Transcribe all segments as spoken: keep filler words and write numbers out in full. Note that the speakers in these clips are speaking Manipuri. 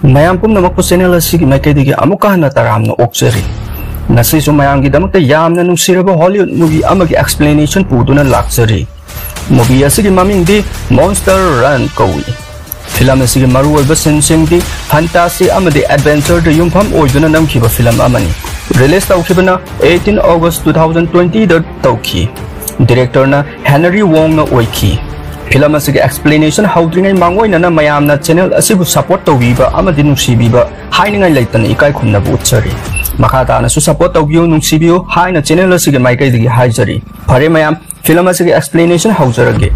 ꯃꯌꯥꯝ ꯄꯨꯝꯅꯃꯛꯄꯨ ꯆꯦꯅꯦꯜ ꯑꯁꯤꯒꯤ ꯃꯥꯏꯀꯩꯗꯒꯤ ꯑꯃꯨꯛꯀ ꯍꯟꯅ ꯇꯔꯥꯝꯅ ꯑꯣꯛꯆꯔꯤ꯫ ꯉꯁꯤꯁꯨ ꯃꯌꯥꯝꯒꯤꯗꯃꯛꯇ ꯌꯥꯝꯅ ꯅꯨꯡꯁꯤꯔꯕ ꯍꯣꯂꯤꯋꯨꯗ ꯃꯨꯚꯤ ꯑꯃꯒꯤ ꯑꯦꯛꯁꯄ꯭ꯂꯦꯅꯦꯁꯟ ꯄꯨꯗꯨꯅ ꯂꯥꯛꯆꯔꯤ꯫ ꯃꯨꯚꯤ ꯑꯁꯤꯒꯤ ꯃꯃꯤꯡꯗꯤ ꯃꯣꯟꯁꯇꯔ ꯔꯟ ꯀꯧꯏ꯫ ꯐꯤꯂꯝ ꯑꯁꯤꯒꯤ ꯃꯔꯨꯑꯣꯏꯕ ꯁꯤꯟꯁꯤꯡꯗꯤ ꯐꯟꯇꯥꯁꯤ ꯑꯃꯗꯤ ꯑꯦꯗꯚꯦꯟꯆꯔꯗ ꯌꯨꯝꯐꯝ ꯑꯣꯏꯗꯨꯅ ꯅꯝꯈꯤꯕ ꯐꯤꯂꯝ ꯑꯃꯅꯤ꯫ ꯔꯤꯂꯤꯖ ꯇꯧꯈꯤꯕꯅ eighteen August two thousand twenty ꯗ ꯇꯧꯈꯤ꯫ ꯗꯤꯔꯦꯛꯇꯔꯅ ꯍꯦꯅꯔꯤ ꯋꯣꯡꯅ ꯑꯣꯏꯈꯤ꯫ ꯐꯤꯂꯝ ꯑꯁꯤꯒꯤ ꯑꯦꯛꯁꯄ꯭ꯂꯦꯅꯦꯁꯟ ꯍꯧꯗ꯭ꯔꯤꯉꯩ ꯃꯥꯡꯑꯣꯏꯅꯅ ꯃꯌꯥꯝꯅ ꯆꯦꯅꯦꯜ ꯑꯁꯤꯕꯨ ꯁꯄꯣꯔꯠ ꯇꯧꯕꯤꯕ ꯑꯃꯗꯤ ꯅꯨꯡꯁꯤꯕꯤꯕ ꯍꯥꯏꯅꯤꯡꯉꯥꯏ ꯂꯩꯇꯅ ꯏꯀꯥꯏ ꯈꯨꯝꯅꯕ ꯎꯠꯆꯔꯤ꯫ ꯃꯈꯥ ꯇꯥꯅꯁꯨ ꯁꯄꯣꯔꯠ ꯇꯧꯕꯤꯌꯨ, ꯅꯨꯡꯁꯤꯕꯤꯌꯨ ꯍꯥꯏꯅ ꯆꯦꯅꯦꯜ ꯑꯁꯤꯒꯤ ꯃꯥꯏꯀꯩꯗꯒꯤ ꯍꯥꯏꯖꯔꯤ꯫ ꯐꯔꯦ ꯃꯌꯥꯝ, ꯐꯤꯂꯝ ꯑꯁꯤꯒꯤ ꯑꯦꯛꯁꯄ꯭ꯂꯦꯅꯦꯁꯟ ꯍꯧꯖꯔꯒꯦ꯫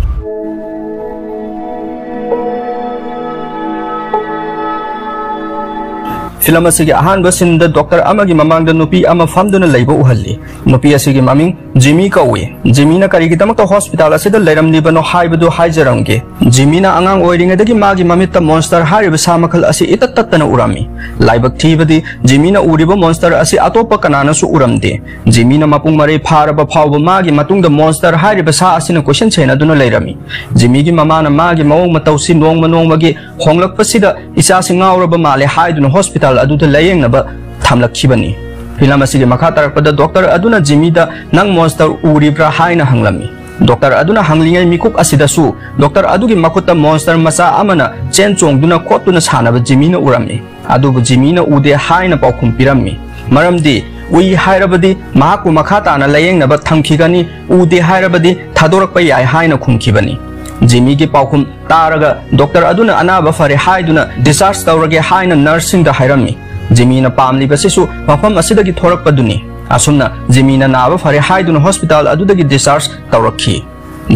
ꯐꯤꯂꯝ ꯑꯁꯤꯒꯤ ꯑꯍꯥꯟꯕ ꯁꯤꯟꯗ ꯗꯣꯛꯇꯔ ꯑꯃꯒꯤ ꯃꯃꯥꯡꯗ ꯅꯨꯄꯤ ꯑꯃ ꯐꯝꯗꯨꯅ ꯂꯩꯕ ꯎꯍꯜꯂꯤ꯫ ꯅꯨꯄꯤ ꯑꯁꯤꯒꯤ ꯃꯃꯤꯡ ꯖꯤꯃꯤ ꯀꯧꯏ꯫ ꯖꯤꯃꯤꯅ ꯀꯔꯤꯒꯤꯗꯃꯛꯇ ꯍꯣꯁꯄꯤꯇꯥꯜ ꯑꯁꯤꯗ ꯂꯩꯔꯝꯂꯤꯕꯅꯣ ꯍꯥꯏꯕꯗꯨ ꯍꯥꯏꯖꯔꯝꯒꯦ꯫ ꯖꯤꯃꯤꯅ ꯑꯉꯥꯡ ꯑꯣꯏꯔꯤꯉꯩꯗꯒꯤ ꯃꯥꯒꯤ ꯃꯃꯤꯠꯇ ꯃꯣꯟꯁꯇꯔ ꯍꯥꯏꯔꯤꯕ ꯁꯥ ꯃꯈꯜ ꯑꯁꯤ ꯏꯇꯠ ꯇꯠꯇꯅ ꯎꯔꯝꯃꯤ꯫ ꯂꯥꯏꯕꯛ ꯊꯤꯕꯗꯤ ꯖꯤꯃꯤꯅ ꯎꯔꯤꯕ ꯃꯣꯟꯁꯇꯔ ꯑꯁꯤ ꯑꯇꯣꯞꯄ ꯀꯅꯥꯅꯁꯨ ꯎꯔꯝꯗꯦ꯫ ꯖꯤꯃꯤꯅ ꯃꯄꯨꯡ ꯃꯔꯩ ꯐꯥꯔꯕ ꯐꯥꯎꯕ ꯃꯥꯒꯤ ꯃꯇꯨꯡꯗ ꯃꯣꯟꯁꯇꯔ ꯍꯥꯏꯔꯤꯕ ꯁꯥ ꯑꯁꯤꯅ ꯀꯣꯏꯁꯟ ꯁꯦꯟꯅꯗꯨꯅ ꯂꯩꯔꯝꯃꯤ꯫ ꯖꯤꯃꯤꯒꯤ ꯃꯃꯥꯅ ꯃꯥꯒꯤ ꯃꯑꯣꯡ ꯃꯇꯧꯁꯤ ꯅꯣꯡꯃ ꯅꯣꯡꯃꯒꯤ ꯍꯣꯡꯂꯛꯄꯁꯤꯗ ꯏꯆꯥꯁꯤ ꯉꯥꯎꯔꯕ ꯃꯥꯜꯂꯦ ꯍꯥꯏꯗꯨꯅ ꯍꯣꯁꯄꯤꯇꯥꯜ ꯑꯗꯨꯗ ꯂꯥꯌꯦꯡꯅꯕ ꯊꯝꯂꯛꯈꯤꯕꯅꯤ꯫ ꯐꯤꯂꯝ ꯑꯁꯤꯒꯤ ꯃꯈꯥ ꯇꯥꯔꯛꯄꯗ ꯗꯣꯛꯇꯔ ꯑꯗꯨꯅ ꯖꯤꯃꯤꯗ "ꯅꯪ ꯃꯣꯟꯁꯇꯔ ꯎꯔꯤꯕ꯭ꯔꯥ?" ꯍꯥꯏꯅ ꯍꯪꯂꯝꯃꯤ꯫ ꯗꯣꯛꯇꯔ ꯑꯗꯨꯅ ꯍꯪꯂꯤꯉꯩ ꯃꯤꯀꯨꯞ ꯑꯁꯤꯗꯁꯨ ꯗꯣꯛꯇꯔ ꯑꯗꯨꯒꯤ ꯃꯈꯨꯠꯇ ꯃꯣꯟꯁꯇꯔ ꯃꯆꯥ ꯑꯃꯅ ꯆꯦꯟ ꯆꯣꯡꯗꯨꯅ ꯈꯣꯠꯇꯨꯅ ꯁꯥꯟꯅꯕ ꯖꯤꯃꯤꯅ ꯎꯔꯝꯃꯤ꯫ ꯑꯗꯨꯕꯨ ꯖꯤꯃꯤꯅ ꯎꯗꯦ ꯍꯥꯏꯅ ꯄꯥꯎꯈꯨꯝ ꯄꯤꯔꯝꯃꯤ꯫ ꯃꯔꯝꯗꯤ ꯎꯏ ꯍꯥꯏꯔꯕꯗꯤ ꯃꯍꯥꯛꯄꯨ ꯃꯈꯥ ꯇꯥꯅ ꯂꯥꯌꯦꯡꯅꯕ ꯊꯝꯈꯤꯒꯅꯤ, ꯎꯗꯦ ꯍꯥꯏꯔꯕꯗꯤ ꯊꯥꯗꯣꯔꯛꯄ ꯌꯥꯏ ꯍꯥꯏꯅ ꯈꯨꯝꯈꯤꯕꯅꯤ꯫ ꯖꯤꯃꯤꯒꯤ ꯄꯥꯎꯈꯨꯝ ꯇꯥꯔꯒ ꯗꯣꯛꯇꯔ ꯑꯗꯨꯅ ꯑꯅꯥꯕ ꯐꯔꯦ ꯍꯥꯏꯗꯨꯅ ꯗꯤꯁꯆꯥꯔꯖ ꯇꯧꯔꯒꯦ ꯍꯥꯏꯅ ꯅꯔꯁꯁꯤꯡꯗ ꯍꯥꯏꯔꯝꯃꯤ꯫ ꯖꯤꯃꯤꯅ ꯄꯥꯝꯂꯤꯕꯁꯤꯁꯨ ꯃꯐꯝ ꯑꯁꯤꯗꯒꯤ ꯊꯣꯔꯛꯄꯗꯨꯅꯤ꯫ ꯑꯁꯨꯝꯅ ꯖꯤꯃꯤꯅ ꯅꯥꯕ ꯐꯔꯦ ꯍꯥꯏꯗꯨꯅ ꯍꯣꯁꯄꯤꯇꯥꯜ ꯑꯗꯨꯗꯒꯤ ꯗꯤꯁꯆꯥꯔꯖ ꯇꯧꯔꯛꯈꯤ꯫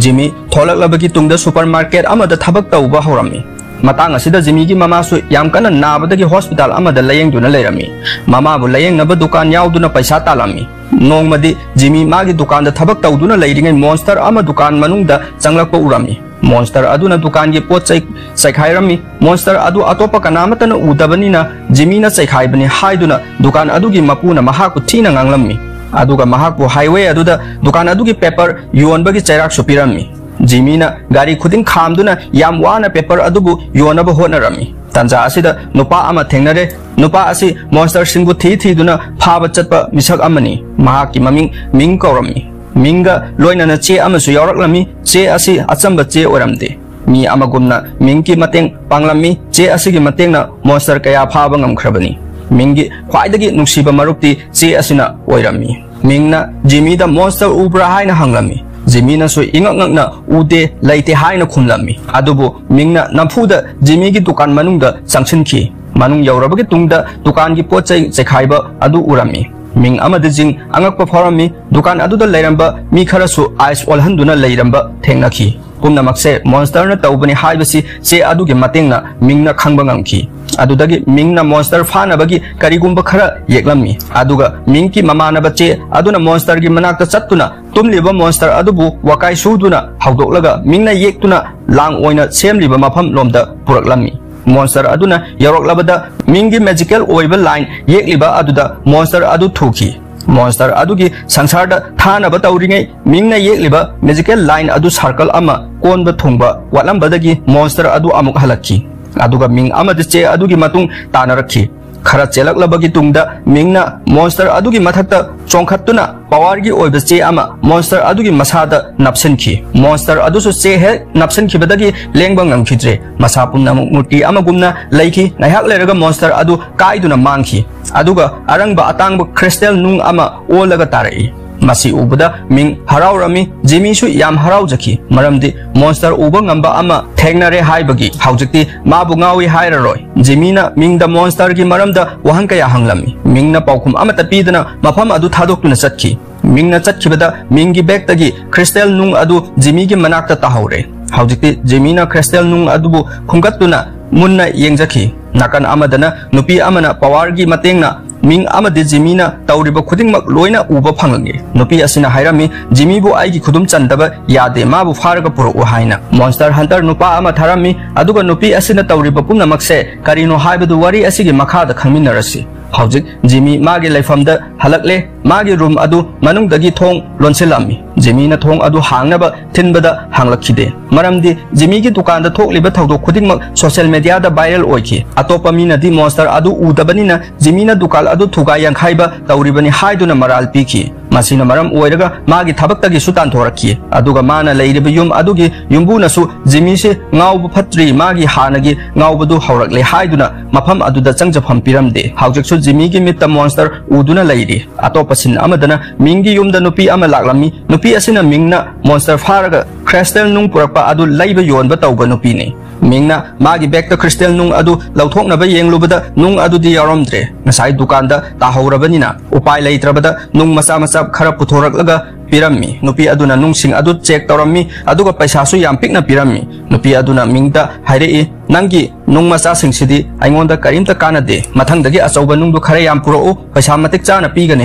ꯖꯤꯃꯤ ꯊꯣꯛꯂꯛꯂꯕꯒꯤ ꯇꯨꯡꯗ ꯁꯨꯄꯔꯃꯥꯔꯀꯦꯠ ꯑꯃꯗ ꯊꯕꯛ ꯇꯧꯕ ꯍꯧꯔꯝꯃꯤ꯫ ꯃꯇꯥꯡ ꯑꯁꯤꯗ ꯖꯤꯃꯤꯒꯤ ꯃꯃꯥꯁꯨ ꯌꯥꯝ ꯀꯟꯅ ꯅꯥꯕꯗꯒꯤ ꯍꯣꯁꯄꯤꯇꯥꯜ ꯑꯃꯗ ꯂꯥꯌꯦꯡꯗꯨꯅ ꯂꯩꯔꯝꯃꯤ꯫ ꯃꯃꯥꯕꯨ ꯂꯥꯌꯦꯡꯅꯕ ꯗꯨꯀꯥꯟ ꯌꯥꯎꯗꯨꯅ ꯄꯩꯁꯥ ꯇꯥꯜꯂꯝꯃꯤ꯫ ꯅꯣꯡꯃꯗꯤ ꯖꯤꯃꯤ ꯃꯥꯒꯤ ꯗꯨꯀꯥꯟꯗ ꯊꯕꯛ ꯇꯧꯗꯨꯅ ꯂꯩꯔꯤꯉꯩ ꯃꯣꯟꯁꯇꯔ ꯑꯃ ꯗꯨꯀꯥꯟ ꯃꯅꯨꯡꯗ ꯆꯪꯂꯛꯄ ꯎꯔꯝꯃꯤ꯫ ꯃꯣꯟꯁꯇꯔ ꯑꯗꯨꯅ ꯗꯨꯀꯥꯟꯒꯤ ꯄꯣꯠ ꯆꯩ ꯆꯥꯏꯈꯥꯏꯔꯝꯃꯤ꯫ ꯃꯣꯟꯁꯇꯔ ꯑꯗꯨ ꯑꯇꯣꯞꯄ ꯀꯅꯥꯃꯠꯇꯅ ꯎꯗꯕꯅꯤꯅ ꯖꯤꯃꯤꯅ ꯆꯥꯏꯈꯥꯏꯕꯅꯤ ꯍꯥꯏꯗꯨꯅ ꯗꯨꯀꯥꯟ ꯑꯗꯨꯒꯤ ꯃꯄꯨꯅ ꯃꯍꯥꯛꯄꯨ ꯊꯤꯅ ꯉꯥꯡꯂꯝꯃꯤ꯫ ꯑꯗꯨꯒ ꯃꯍꯥꯛꯄꯨ ꯍꯥꯏꯋꯦ ꯑꯗꯨꯗ ꯗꯨꯀꯥꯟ ꯑꯗꯨꯒꯤ ꯄꯦꯄꯔ ꯌꯣꯟꯕꯒꯤ ꯆꯩꯔꯥꯛꯁꯨ ꯄꯤꯔꯝꯃꯤ꯫ ꯖꯤꯃꯤꯅ ꯒꯥꯔꯤ ꯈꯨꯗꯤꯡ ꯈꯥꯝꯗꯨꯅ ꯌꯥꯝ ꯋꯥꯅ ꯄꯦꯄꯔ ꯑꯗꯨꯕꯨ ꯌꯣꯟꯅꯕ ꯍꯣꯠꯅꯔꯝꯃꯤ꯫ ꯇꯥꯟꯖꯥ ꯑꯁꯤꯗ ꯅꯨꯄꯥ ꯑꯃ ꯊꯦꯡꯅꯔꯦ꯫ ꯅꯨꯄꯥ ꯑꯁꯤ ꯃꯣꯟꯁꯇꯔꯁꯤꯡꯕꯨ ꯊꯤ ꯊꯤꯗꯨꯅ ꯐꯥꯕ ꯆꯠꯄ ꯃꯤꯁꯛ ꯑꯃꯅꯤ꯫ ꯃꯍꯥꯛꯀꯤ ꯃꯃꯤꯡ ꯃꯤꯡ ꯀꯧꯔꯝꯃꯤ꯫ ꯃꯤꯡꯒ ꯂꯣꯏꯅꯅ ꯆꯦ ꯑꯃꯁꯨ ꯌꯥꯎꯔꯛꯂꯝꯃꯤ꯫ ꯆꯦ ꯑꯁꯤ ꯑꯆꯝꯕ ꯆꯦ ꯑꯣꯏꯔꯝꯗꯦ꯫ ꯃꯤ ꯑꯃꯒꯨꯝꯅ ꯃꯤꯡꯒꯤ ꯃꯇꯦꯡ ꯄꯥꯡꯂꯝꯃꯤ꯫ ꯆꯦ ꯑꯁꯤꯒꯤ ꯃꯇꯦꯡꯅ ꯃꯣꯟꯁꯇꯔ ꯀꯌꯥ ꯐꯥꯕ ꯉꯝꯈ꯭ꯔꯕꯅꯤ꯫ ꯃꯤꯡꯒꯤ ꯈ꯭ꯋꯥꯏꯗꯒꯤ ꯅꯨꯡꯁꯤꯕ ꯃꯔꯨꯞꯇꯤ ꯆꯦ ꯑꯁꯤꯅ ꯑꯣꯏꯔꯝꯃꯤ꯫ ꯃꯤꯡꯅ ꯖꯤꯃꯤꯗ ꯃꯣꯟꯁꯇꯔ ꯎꯕ꯭ꯔꯥ ꯍꯥꯏꯅ ꯍꯪꯂꯝꯃꯤ꯫ ꯖꯤꯃꯤꯅꯁꯨ ꯏꯉꯛ ꯉꯛꯅ "ꯎꯗꯦ, ꯂꯩꯇꯦ" ꯍꯥꯏꯅ ꯈꯨꯝꯂꯝꯃꯤ꯫ ꯑꯗꯨꯕꯨ ꯃꯤꯡꯅ ꯅꯝꯐꯨꯗ ꯖꯤꯃꯤꯒꯤ ꯗꯨꯀꯥꯟ ꯃꯅꯨꯡꯗ ꯆꯪꯁꯤꯟꯈꯤ꯫ ꯃꯅꯨꯡ ꯌꯧꯔꯕꯒꯤ ꯇꯨꯡꯗ ꯗꯨꯀꯥꯟꯒꯤ ꯄꯣꯠ ꯆꯩ ꯆꯩꯈꯥꯏꯕ ꯑꯗꯨ ꯎꯔꯝꯃꯤ꯫ ꯃꯤꯡ ꯑꯃꯗꯤ ꯖꯤꯡ ꯑꯉꯛꯄ ꯐꯥꯎꯔꯝꯃꯤ꯫ ꯗꯨꯀꯥꯟ ꯑꯗꯨꯗ ꯂꯩꯔꯝꯕ ꯃꯤ ꯈꯔꯁꯨ ꯑꯥꯏꯁ ꯑꯣꯜꯍꯟꯗꯨꯅ ꯂꯩꯔꯝꯕ ꯊꯦꯡꯅꯈꯤ꯫ ꯄꯨꯝꯅꯃꯛꯁꯦ ꯃꯣꯟꯁꯇꯔꯅ ꯇꯧꯕꯅꯤ ꯍꯥꯏꯕꯁꯤ ꯆꯦ ꯑꯗꯨꯒꯤ ꯃꯇꯦꯡꯅ ꯃꯤꯡꯅ ꯈꯪꯕ ꯉꯝꯈꯤ꯫ ꯑꯗꯨꯗꯒꯤ ꯃꯤꯡꯅ ꯃꯣꯟꯁꯇꯔ ꯐꯥꯅꯕꯒꯤ ꯀꯔꯤꯒꯨꯝꯕ ꯈꯔ ꯌꯦꯛꯂꯝꯃꯤ꯫ ꯑꯗꯨꯒ ꯃꯤꯡꯒꯤ ꯃꯃꯥꯟꯅꯕ ꯆꯦ ꯑꯗꯨꯅ ꯃꯣꯟꯁꯇꯔꯒꯤ ꯃꯅꯥꯛꯇ ꯆꯠꯇꯨꯅ ꯇꯨꯝꯂꯤꯕ ꯃꯣꯟꯁꯇꯔ ꯑꯗꯨꯕꯨ ꯋꯥꯀꯥꯏ ꯁꯨꯗꯨꯅ ꯍꯧꯗꯣꯛꯂꯒ ꯃꯤꯡꯅ ꯌꯦꯛꯇꯨꯅ ꯂꯥꯡ ꯑꯣꯏꯅ ꯁꯦꯝꯂꯤꯕ ꯃꯐꯝ ꯂꯣꯝꯗ ꯄꯨꯔꯛꯂꯝꯃꯤ꯫ ꯃꯣꯟꯁꯇꯔ ꯑꯗꯨꯅ ꯌꯧꯔꯛꯂꯕꯗ ꯃꯤꯡꯒꯤ ꯃꯦꯖꯤꯀꯦꯜ ꯑꯣꯏꯕ ꯂꯥꯏꯟ ꯌꯦꯛꯂꯤꯕ ꯑꯗꯨꯗ ꯃꯣꯟꯁꯇꯔ ꯑꯗꯨ ꯊꯨꯈꯤ꯫ ꯃꯣꯟꯁꯇꯔ ꯑꯗꯨꯒꯤ ꯁꯪꯁꯥꯔꯗ ꯊꯥꯅꯕ ꯇꯧꯔꯤꯉꯩ ꯃꯤꯡꯅ ꯌꯦꯛꯂꯤꯕ ꯃꯦꯖꯤꯀꯦꯜ ꯂꯥꯏꯟ ꯑꯗꯨ ꯁꯥꯔꯀꯜ ꯑꯃ ꯀꯣꯟꯕ ꯊꯨꯡꯕ ꯋꯥꯠꯂꯝꯕꯗꯒꯤ ꯃꯣꯟꯁꯇꯔ ꯑꯗꯨ ꯑꯃꯨꯛ ꯍꯜꯂꯛꯈꯤ꯫ ꯑꯗꯨꯒ ꯃꯤꯡ ꯑꯃꯗꯤ ꯆꯦ ꯑꯗꯨꯒꯤ ꯃꯇꯨꯡ ꯇꯥꯅꯔꯛꯈꯤ꯫ ꯈꯔ ꯆꯦꯜꯂꯛꯂꯕꯒꯤ ꯇꯨꯡꯗ ꯃꯤꯡꯅ ꯃꯣꯟꯁꯇꯔ ꯑꯗꯨꯒꯤ ꯃꯊꯛꯇ ꯆꯣꯡꯈꯠꯇꯨꯅ ꯄꯋꯥꯔꯒꯤ ꯑꯣꯏꯕ ꯆꯦ ꯑꯃ ꯃꯣꯟꯁꯇꯔ ꯑꯗꯨꯒꯤ ꯃꯁꯥꯗ ꯅꯞꯁꯤꯟꯈꯤ꯫ ꯃꯣꯟꯁꯇꯔ ꯑꯗꯨꯁꯨ ꯆꯦ ꯍꯦꯛ ꯅꯞꯁꯤꯟꯈꯤꯕꯗꯒꯤ ꯂꯦꯡꯕ ꯉꯝꯈꯤꯗ꯭ꯔꯦ꯫ ꯃꯁꯥ ꯄꯨꯝꯅꯃꯛ ꯃꯨꯔꯇꯤ ꯑꯃꯒꯨꯝꯅ ꯂꯩꯈꯤ꯫ ꯉꯥꯏꯍꯥꯛ ꯂꯩꯔꯒ ꯃꯣꯟꯁꯇꯔ ꯑꯗꯨ ꯀꯥꯏꯗꯨꯅ ꯃꯥꯡꯈꯤ꯫ ꯑꯗꯨꯒ ꯑꯔꯪꯕ ꯑꯇꯥꯡꯕ ꯈ꯭ꯔꯤꯁꯇꯦꯜ ꯅꯨꯡ ꯑꯃ ꯑꯣꯜꯂꯒ ꯇꯥꯔꯛꯏ꯫ ꯃꯁꯤ ꯎꯕꯗ ꯃꯤꯡ ꯍꯔꯥꯎꯔꯝꯃꯤ꯫ ꯖꯤꯃꯤꯁꯨ ꯌꯥꯝ ꯍꯔꯥꯎꯖꯈꯤ, ꯃꯔꯝꯗꯤ ꯃꯣꯟꯁꯇꯔ ꯎꯕ ꯉꯝꯕ ꯑꯃ ꯊꯦꯡꯅꯔꯦ ꯍꯥꯏꯕꯒꯤ꯫ ꯍꯧꯖꯤꯛꯇꯤ ꯃꯥꯕꯨ ꯉꯥꯎꯏ ꯍꯥꯏꯔꯔꯣꯏ꯫ ꯖꯤꯃꯤꯅ ꯃꯤꯡꯗ ꯃꯣꯟꯁꯇꯔꯒꯤ ꯃꯔꯝꯗ ꯋꯥꯍꯪ ꯀꯌꯥ ꯍꯪꯂꯝꯃꯤ꯫ ꯃꯤꯡꯅ ꯄꯥꯎꯈꯨꯝ ꯑꯃꯠꯇ ꯄꯤꯗꯅ ꯃꯐꯝ ꯑꯗꯨ ꯊꯥꯗꯣꯛꯇꯨꯅ ꯆꯠꯈꯤ꯫ ꯃꯤꯡꯅ ꯆꯠꯈꯤꯕꯗ ꯃꯤꯡꯒꯤ ꯕꯦꯒꯇꯒꯤ ꯈ꯭ꯔꯤꯁꯇꯦꯜ ꯅꯨꯡ ꯑꯗꯨ ꯖꯤꯃꯤꯒꯤ ꯃꯅꯥꯛꯇ ꯇꯥꯍꯧꯔꯦ꯫ ꯍꯧꯖꯤꯛꯇꯤ ꯖꯤꯃꯤꯅ ꯈ꯭ꯔꯤꯁꯇꯦꯜ ꯅꯨꯡ ꯑꯗꯨꯕꯨ ꯈꯨꯝꯒꯠꯇꯨꯅ ꯃꯨꯟꯅ ꯌꯦꯡꯖꯈꯤ꯫ ꯅꯥꯀꯟ ꯑꯃꯗꯅ ꯅꯨꯄꯤ ꯑꯃꯅ ꯄꯋꯥꯔꯒꯤ ꯃꯇꯦꯡꯅ ꯃꯤꯡ ꯑꯃꯗꯤ ꯖꯤꯃꯤꯅ ꯇꯧꯔꯤꯕ ꯈꯨꯗꯤꯡꯃꯛ ꯂꯣꯏꯅ ꯎꯕ ꯐꯪꯂꯛꯏ꯫ ꯅꯨꯄꯤ ꯑꯁꯤꯅ ꯍꯥꯏꯔꯝꯃꯤ, "ꯖꯤꯃꯤꯕꯨ ꯑꯩꯒꯤ ꯈꯨꯗꯨꯝ ꯆꯟꯗꯕ ꯌꯥꯗꯦ, ꯃꯥꯕꯨ ꯐꯥꯔꯒ ꯄꯨꯔꯛꯎ" ꯍꯥꯏꯅ꯫ ꯃꯣꯟꯁꯇꯔ ꯍꯟꯇꯔ ꯅꯨꯄꯥ ꯑꯃ ꯊꯥꯔꯝꯃꯤ, ꯑꯗꯨꯒ ꯅꯨꯄꯤ ꯑꯁꯤꯅ ꯇꯧꯔꯤꯕ ꯄꯨꯝꯅꯃꯛꯁꯦ ꯀꯔꯤꯅꯣ ꯍꯥꯏꯕꯗꯨ ꯋꯥꯔꯤ ꯑꯁꯤꯒꯤ ꯃꯈꯥꯗ ꯈꯪꯃꯤꯟꯅꯔꯁꯤ꯫ ꯍꯧꯖꯤꯛ ꯖꯤꯃꯤ ꯃꯥꯒꯤ ꯂꯩꯐꯝꯗ ꯍꯜꯂꯛꯂꯦ꯫ ꯃꯥꯒꯤ ꯔꯨꯝ ꯑꯗꯨ ꯃꯅꯨꯡꯗꯒꯤ ꯊꯣꯡ ꯂꯣꯟꯁꯤꯜꯂꯝꯃꯤ꯫ ꯖꯤꯃꯤꯅ ꯊꯣꯡ ꯑꯗꯨ ꯍꯥꯡꯅꯕ ꯊꯤꯟꯕꯗ ꯍꯥꯡꯂꯛꯈꯤꯗꯦ, ꯃꯔꯝꯗꯤ ꯖꯤꯃꯤꯒꯤ ꯗꯨꯀꯥꯟꯗ ꯊꯣꯛꯂꯤꯕ ꯊꯧꯗꯣꯛ ꯈꯨꯗꯤꯡꯃꯛ ꯁꯣꯁꯤꯌꯦꯜ ꯃꯤꯗꯤꯌꯥꯗ ꯚꯥꯏꯔꯦꯜ ꯑꯣꯏꯈꯤ꯫ ꯑꯇꯣꯞꯄ ꯃꯤꯅꯗꯤ ꯃꯣꯟꯁꯇꯔ ꯑꯗꯨ ꯎꯗꯕꯅꯤꯅ ꯖꯤꯃꯤꯅ ꯗꯨꯀꯥꯟ ꯑꯗꯨ ꯊꯨꯒꯥꯏ ꯌꯥꯡꯈꯥꯏꯕ ꯇꯧꯔꯤꯕꯅꯤ ꯍꯥꯏꯗꯨꯅ ꯃꯔꯥꯜ ꯄꯤꯈꯤ꯫ ꯃꯁꯤꯅ ꯃꯔꯝ ꯑꯣꯏꯔꯒ ꯃꯥꯒꯤ ꯊꯕꯛꯇꯒꯤꯁꯨ ꯇꯥꯟꯊꯣꯔꯛꯈꯤ꯫ ꯑꯗꯨꯒ ꯃꯥꯅ ꯂꯩꯔꯤꯕ ꯌꯨꯝ ꯑꯗꯨꯒꯤ ꯌꯨꯝꯕꯨꯅꯁꯨ ꯖꯤꯃꯤꯁꯤ ꯉꯥꯎꯕ ꯐꯠꯇ꯭ꯔꯤ, ꯃꯥꯒꯤ ꯍꯥꯟꯅꯒꯤ ꯉꯥꯎꯕꯗꯨ ꯍꯧꯔꯛꯂꯦ ꯍꯥꯏꯗꯨꯅ ꯃꯐꯝ ꯑꯗꯨꯗ ꯆꯪꯖꯐꯝ ꯄꯤꯔꯝꯗꯦ꯫ ꯍꯧꯖꯤꯛꯁꯨ ꯖꯤꯃꯤꯒꯤ ꯃꯤꯠꯇ ꯃꯣꯟꯁꯇꯔ ꯎꯗꯨꯅ ꯂꯩꯔꯤ꯫ ꯑꯇꯣꯞꯄ ꯁꯤꯟ ꯑꯃꯗꯅ ꯃꯤꯡꯒꯤ ꯌꯨꯝꯗ ꯅꯨꯄꯤ ꯑꯃ ꯂꯥꯛꯂꯝꯃꯤ꯫ ꯅꯨꯄꯤ ꯑꯁꯤꯅ ꯃꯤꯡꯅ ꯃꯣꯟꯁꯇꯔ ꯐꯥꯔꯒ ꯈ꯭ꯔꯤꯁꯇꯦꯜ ꯅꯨꯡ ꯄꯨꯔꯛꯄ ꯑꯗꯨ ꯂꯩꯕ ꯌꯣꯟꯕ ꯇꯧꯕ ꯅꯨꯄꯤꯅꯤ꯫ ꯃꯤꯡꯅ ꯃꯥꯒꯤ ꯕꯦꯒꯇ ꯈ꯭ꯔꯤꯁꯇꯦꯜ ꯅꯨꯡ ꯑꯗꯨ ꯂꯧꯊꯣꯛꯅꯕ ꯌꯦꯡꯂꯨꯕꯗ ꯅꯨꯡ ꯑꯗꯨꯗꯤ ꯌꯥꯎꯔꯝꯗ꯭ꯔꯦ꯫ ꯉꯁꯥꯏ ꯗꯨꯀꯥꯟꯗ ꯇꯥꯍꯧꯔꯕꯅꯤꯅ ꯎꯄꯥꯏ ꯂꯩꯇ꯭ꯔꯕꯗ ꯅꯨꯡ ꯃꯆꯥ ꯃꯆꯥ ꯈꯔ ꯄꯨꯊꯣꯔꯛꯂꯒ ꯄꯤꯔꯝꯃꯤ꯫ ꯅꯨꯄꯤ ꯑꯗꯨꯅ ꯅꯨꯡꯁꯤꯡ ꯑꯗꯨ ꯆꯦꯛ ꯇꯧꯔꯝꯃꯤ, ꯑꯗꯨꯒ ꯄꯩꯁꯥꯁꯨ ꯌꯥꯝ ꯄꯤꯛꯅ ꯄꯤꯔꯝꯃꯤ꯫ ꯅꯨꯄꯤ ꯑꯗꯨꯅ ꯃꯤꯡꯗ ꯍꯥꯏꯔꯛꯏ, "ꯅꯪꯒꯤ ꯅꯨꯡ ꯃꯆꯥꯁꯤꯡꯁꯤꯗꯤ ꯑꯩꯉꯣꯟꯗ ꯀꯔꯤꯝꯇ ꯀꯥꯟꯅꯗꯦ꯫ ꯃꯊꯪꯗꯒꯤ ꯑꯆꯧꯕ ꯅꯨꯡꯗꯨ ꯈꯔ ꯌꯥꯝ ꯄꯨꯔꯛꯎ, ꯄꯩꯁꯥ ꯃꯇꯤꯛ ꯆꯥꯅ ꯄꯤꯒꯅꯤ"